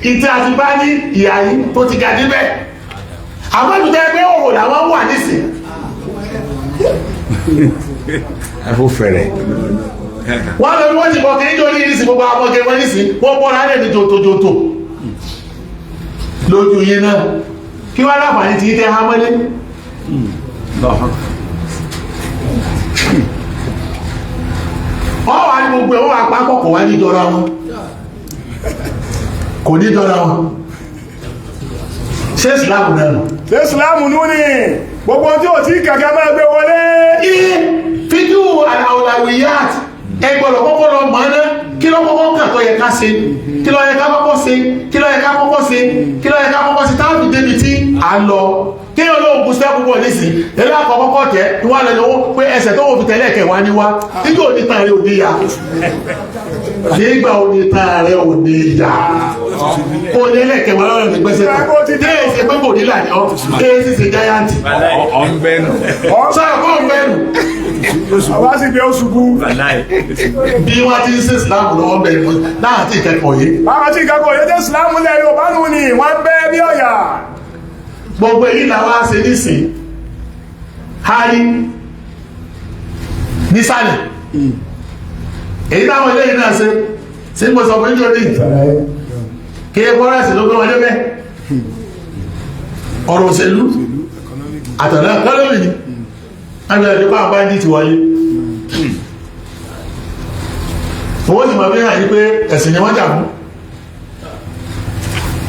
ìtẹ́ àti bá ní ìyá yìí tó ti ga débẹ̀. Àwọn ìlú tẹ́ pé òhò làwọn wà nísìn. Ẹfọ fẹrẹ. Wọ́n lọ bí wọ́n ti bọ̀ kí nítorí ìrísí gbogbo àwọn ọmọge wọn nísìn wọ́n bọ́ra rẹ̀ ní jòtòjòtò lójú yín náà kí wọ́n láǹfààní ti tẹ́ hámọ́lé. Wọ́n wà ní gbogbo ẹ̀ wọ́n wà pápọ̀ kò wá ní jọra wọn, kò ní jọra wọn. Ṣé Islam náà nù? Ṣé Ìsìlámù nú ni gbogbo tí ò tí kàkà máa gbé wọlé? Iye fíjú àwòlàwìyàt ẹgbọ̀lọ̀ kọ́kọ́ lọ mọ̀ ná kí ló kọ́kọ́ kàn tó yẹ ká ṣe, kí ló yẹ ká kọ́kọ́ ṣe, kí ló yẹ ká kọ́kọ́ ṣe, kí ló yẹ ká kọ́kọ́ ṣe táàbì débi tí à ń lọ. Kí olóògùn sẹ́kù pọ̀ nísìn eré àkọ́kọ́ tẹ̀ ní wọ́n lọ lọ́wọ́ pé ẹsẹ̀ tó wọ́n fi tẹ̀lé ẹ̀kẹ́ wá ní wá nígbà òní tàn rẹ̀ òní ya, nígbà òní tàn rẹ̀ òní ya, òní ẹlẹ́kẹ̀ wá lọ́rọ̀ ní gbẹ́sẹ̀ tó dé èsì pé kò ní là ní ọ́ dé èsì ṣe jáyàntì Ọ̀nbẹ́nu. sọ̀rọ̀ kó ń bẹ́nu. Àwa sì gbé oṣù bú. Bí wọ́n ti ń ṣe Islam lọ́wọ́ bẹ̀rẹ̀ mọ́ láti ìkẹ́kọ̀ọ́ yìí. Báwọn tí ìkẹ́kọ̀ọ́ yẹn tẹ́ Ìsìlámù lẹ̀ Yorùbá nù ni wọ́n bẹ́ bí ọ̀yà. Gbogbo èyí làwọn á ṣe nísìn hárí nísàlẹ̀ èyí táwọn eléyìí náà ṣe sí mo sọ fún yín ní kí bọ́rẹ́sì ló gbé wọn débẹ̀ ọ̀rọ̀ òṣèlú àtọ̀nà kọ́lọ́mì ni agbẹ̀rẹ̀ nípa àwọn báńdíìtì wọlé owó sì máa fi hàn yí pé ẹ̀sìn ni wọ́n jà fún.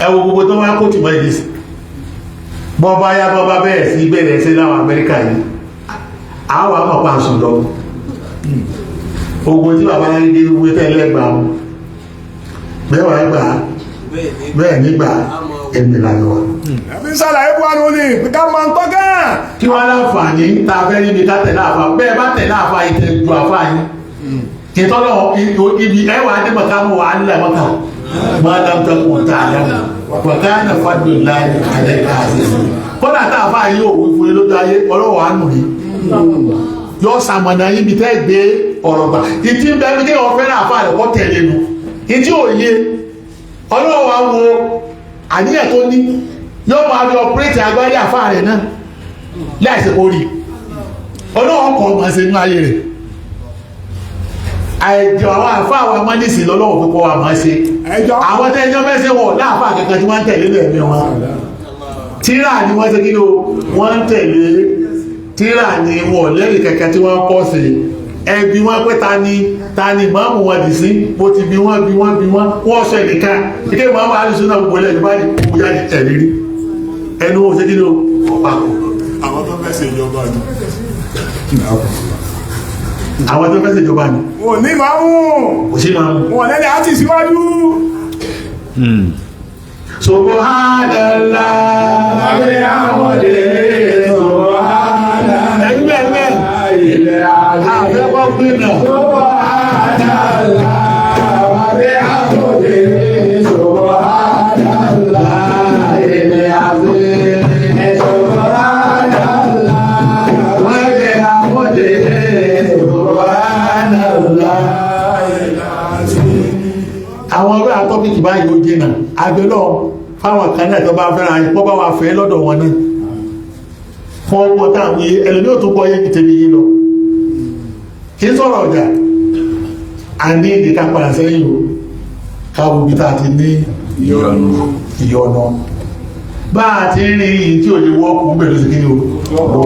Ẹ wo gbogbo tó máa kó tìmọ̀ ìdí sí bọ́bá yá bọ́bá bẹ́ẹ̀ sí bẹ̀rẹ̀ sí láwọn Amẹ́ríkà yìí àwọn àmọ̀pá sùn lọ ogun tí bàbá yẹn dé wí tẹ́lẹ̀ gbà wọn bẹ́ẹ̀ wà gbà bẹ́ẹ̀ nígbà èmi lànà wa. Ẹbí ń sàlàyé fún wa nù ni ká máa ń tọ́ gán. Kí wọ́n láǹfààní tá a fẹ́ níbi ká tẹ̀lé àfa bẹ́ẹ̀ bá tẹ̀lé àfa ìtẹ̀ ju àfa yín ìtọ́lọ̀ ibi ẹwà adébọ̀ká mú wa nílẹ̀ mọ́ta máa dá tó kún tá a lẹ́nu wọ̀ká ní fàdùn láì alẹ́ káàsì kódà tá a fà yín òwú fún yín lójú ayé ọlọ́wọ́ àánú yìí yọ sàmọ̀nà yín bí tẹ́ gbé ọ̀rọ̀ gbà ìtì ń bẹ bí kéèyàn fẹ́ràn àfa rẹ̀ kọ́ tẹ̀lé nu ìtì òye ọlọ́wọ́ àwo àníyàn tó ní yọ máa fi ọpẹ́rẹ́tì agbárí àfa rẹ̀ náà láìsí kó rí ọlọ́wọ́ kọ́ ọmọ ṣe nínú ayé rẹ̀ àìjọ àwọn àfa àwọn amánìsì lọ́lọ́wọ́ pípọ́ wa máa ṣe Ẹjọ́. àwọn tẹ́jọ́ mẹ́sẹ̀ wọ̀ láàfà kankan tí wọ́n ń tẹ̀lé lẹ́ẹ̀mí wọn tíra ni wọ́n ṣe kí ló wọ́n ń tẹ̀lé tíra ni wọ́n lẹ́rìí kankan tí wọ́n kọ́ sí ẹbí wọn pé ta ni ta ni màmú wọn dì sí bó ti bí wọn bí wọn bí wọn wọ́n sọ ẹnìkan ike màmú alùsùn náà gbogbo ẹlẹ́yìn báyìí gbogbo jáde ẹ̀rí rí ẹnu wọn ṣe kí ló ọ̀pá kù. Àwọn tó fẹ́ ṣe ìjọba ni. Àwọn tó fẹ́ ṣèjọba ni. Wọn ò ní màmú. Kò sí màmú. Wọn ò lẹ́ni àti síwájú. Subhanallah. Ẹgbẹ́ ẹgbẹ́ àfẹ́kọ́ gbìnà. Àwọn ọ̀rẹ́ àtọ́pìkì báyìí ó jìnà àgbẹ̀ náà fáwọn kan náà tó bá fẹ́ràn ayé kó bá wà fẹ́ lọ́dọ̀ wọn náà. Fún ọgbọ́n táwọn yé ẹlòmí ò tún gbọ́ yé ju tèmi yìí lọ. Kì í sọ̀rọ̀ ọjà. A ní ìdí ká padà sẹ́yìn o, káwo bí tá a ti ní ìyọnu. Bá a ti rí yìí tí ò lè wọ́ọ̀kù ń bẹ̀rẹ̀ sí kí ni o lọ́pọ̀.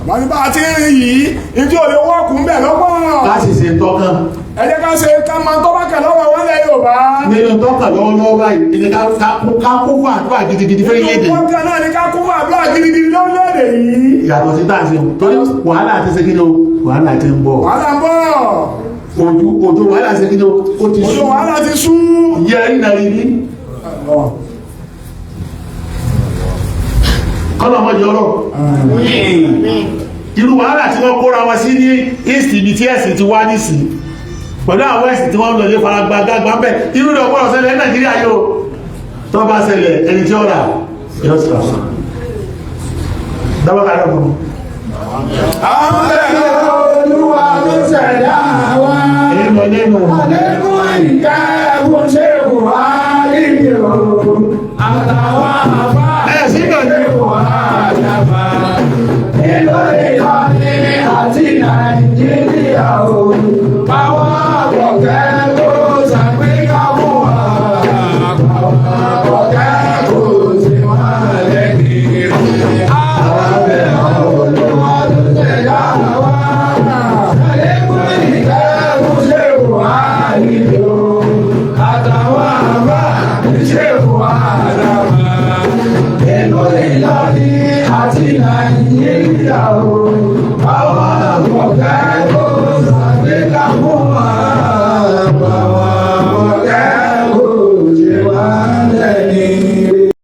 Wọ́n ní bá a ti ń rìn yìí, ìdí ò lè wọ́ọ̀kù ń bẹ̀ lọ́pọ̀. Láti ṣe tọ́kàn. Ẹ jẹ́ ká ṣe ká máa tọ́ bá kẹ̀ lọ́wọ́ wọn lẹ̀ Yorùbá. Nínú tọ́kàn lọ́wọ́lọ́wọ́ báyìí ní ká kún fún àdúrà gidigidi fún Nínú ilé-èdè. tọ́kàn náà ni ká kún fún àdúrà gidigidi lórílẹ̀-èdè yìí. Yàtọ̀ sí táà ṣe o, torí wàhálà ti ṣe kí ni o, wàhálà ti ń bọ̀. Wàhálà ń bọ̀. Ojú ojú wàhálà ṣe kí ni o, ó ti Ojú sú. wàhálà ti sú. Yẹ ìnà rí ní. Kọ́nà ọmọdé ọ̀rọ̀. Irú wàhálà tí wọ́n kóra wọn sí ní East ibi tí ẹ̀sìn ti wá nísìn. Pẹ̀lú àwọn ẹ̀sìn tí wọ́n ń lọ lé faragbá gágbá bẹ́ẹ̀. Irú rẹ̀ ọgbọ́n ṣẹlẹ̀ ní Nàìjíríà yóò. Tó bá ṣẹlẹ̀ ẹni tí ó rà yóò sọ. Dábàá kàdé ọkùnrin. Olúwa ló ṣẹ̀dá wa. Èyí lọ nínú. Àlékún ìkẹ́ fún Ṣéhù Álímì o. Àtàwọn àfáà Ẹ sí ìgbà ní. Ṣéhù Ádámà. Ìlú Ìlọrin àti Nàìjíríà o. Báwọn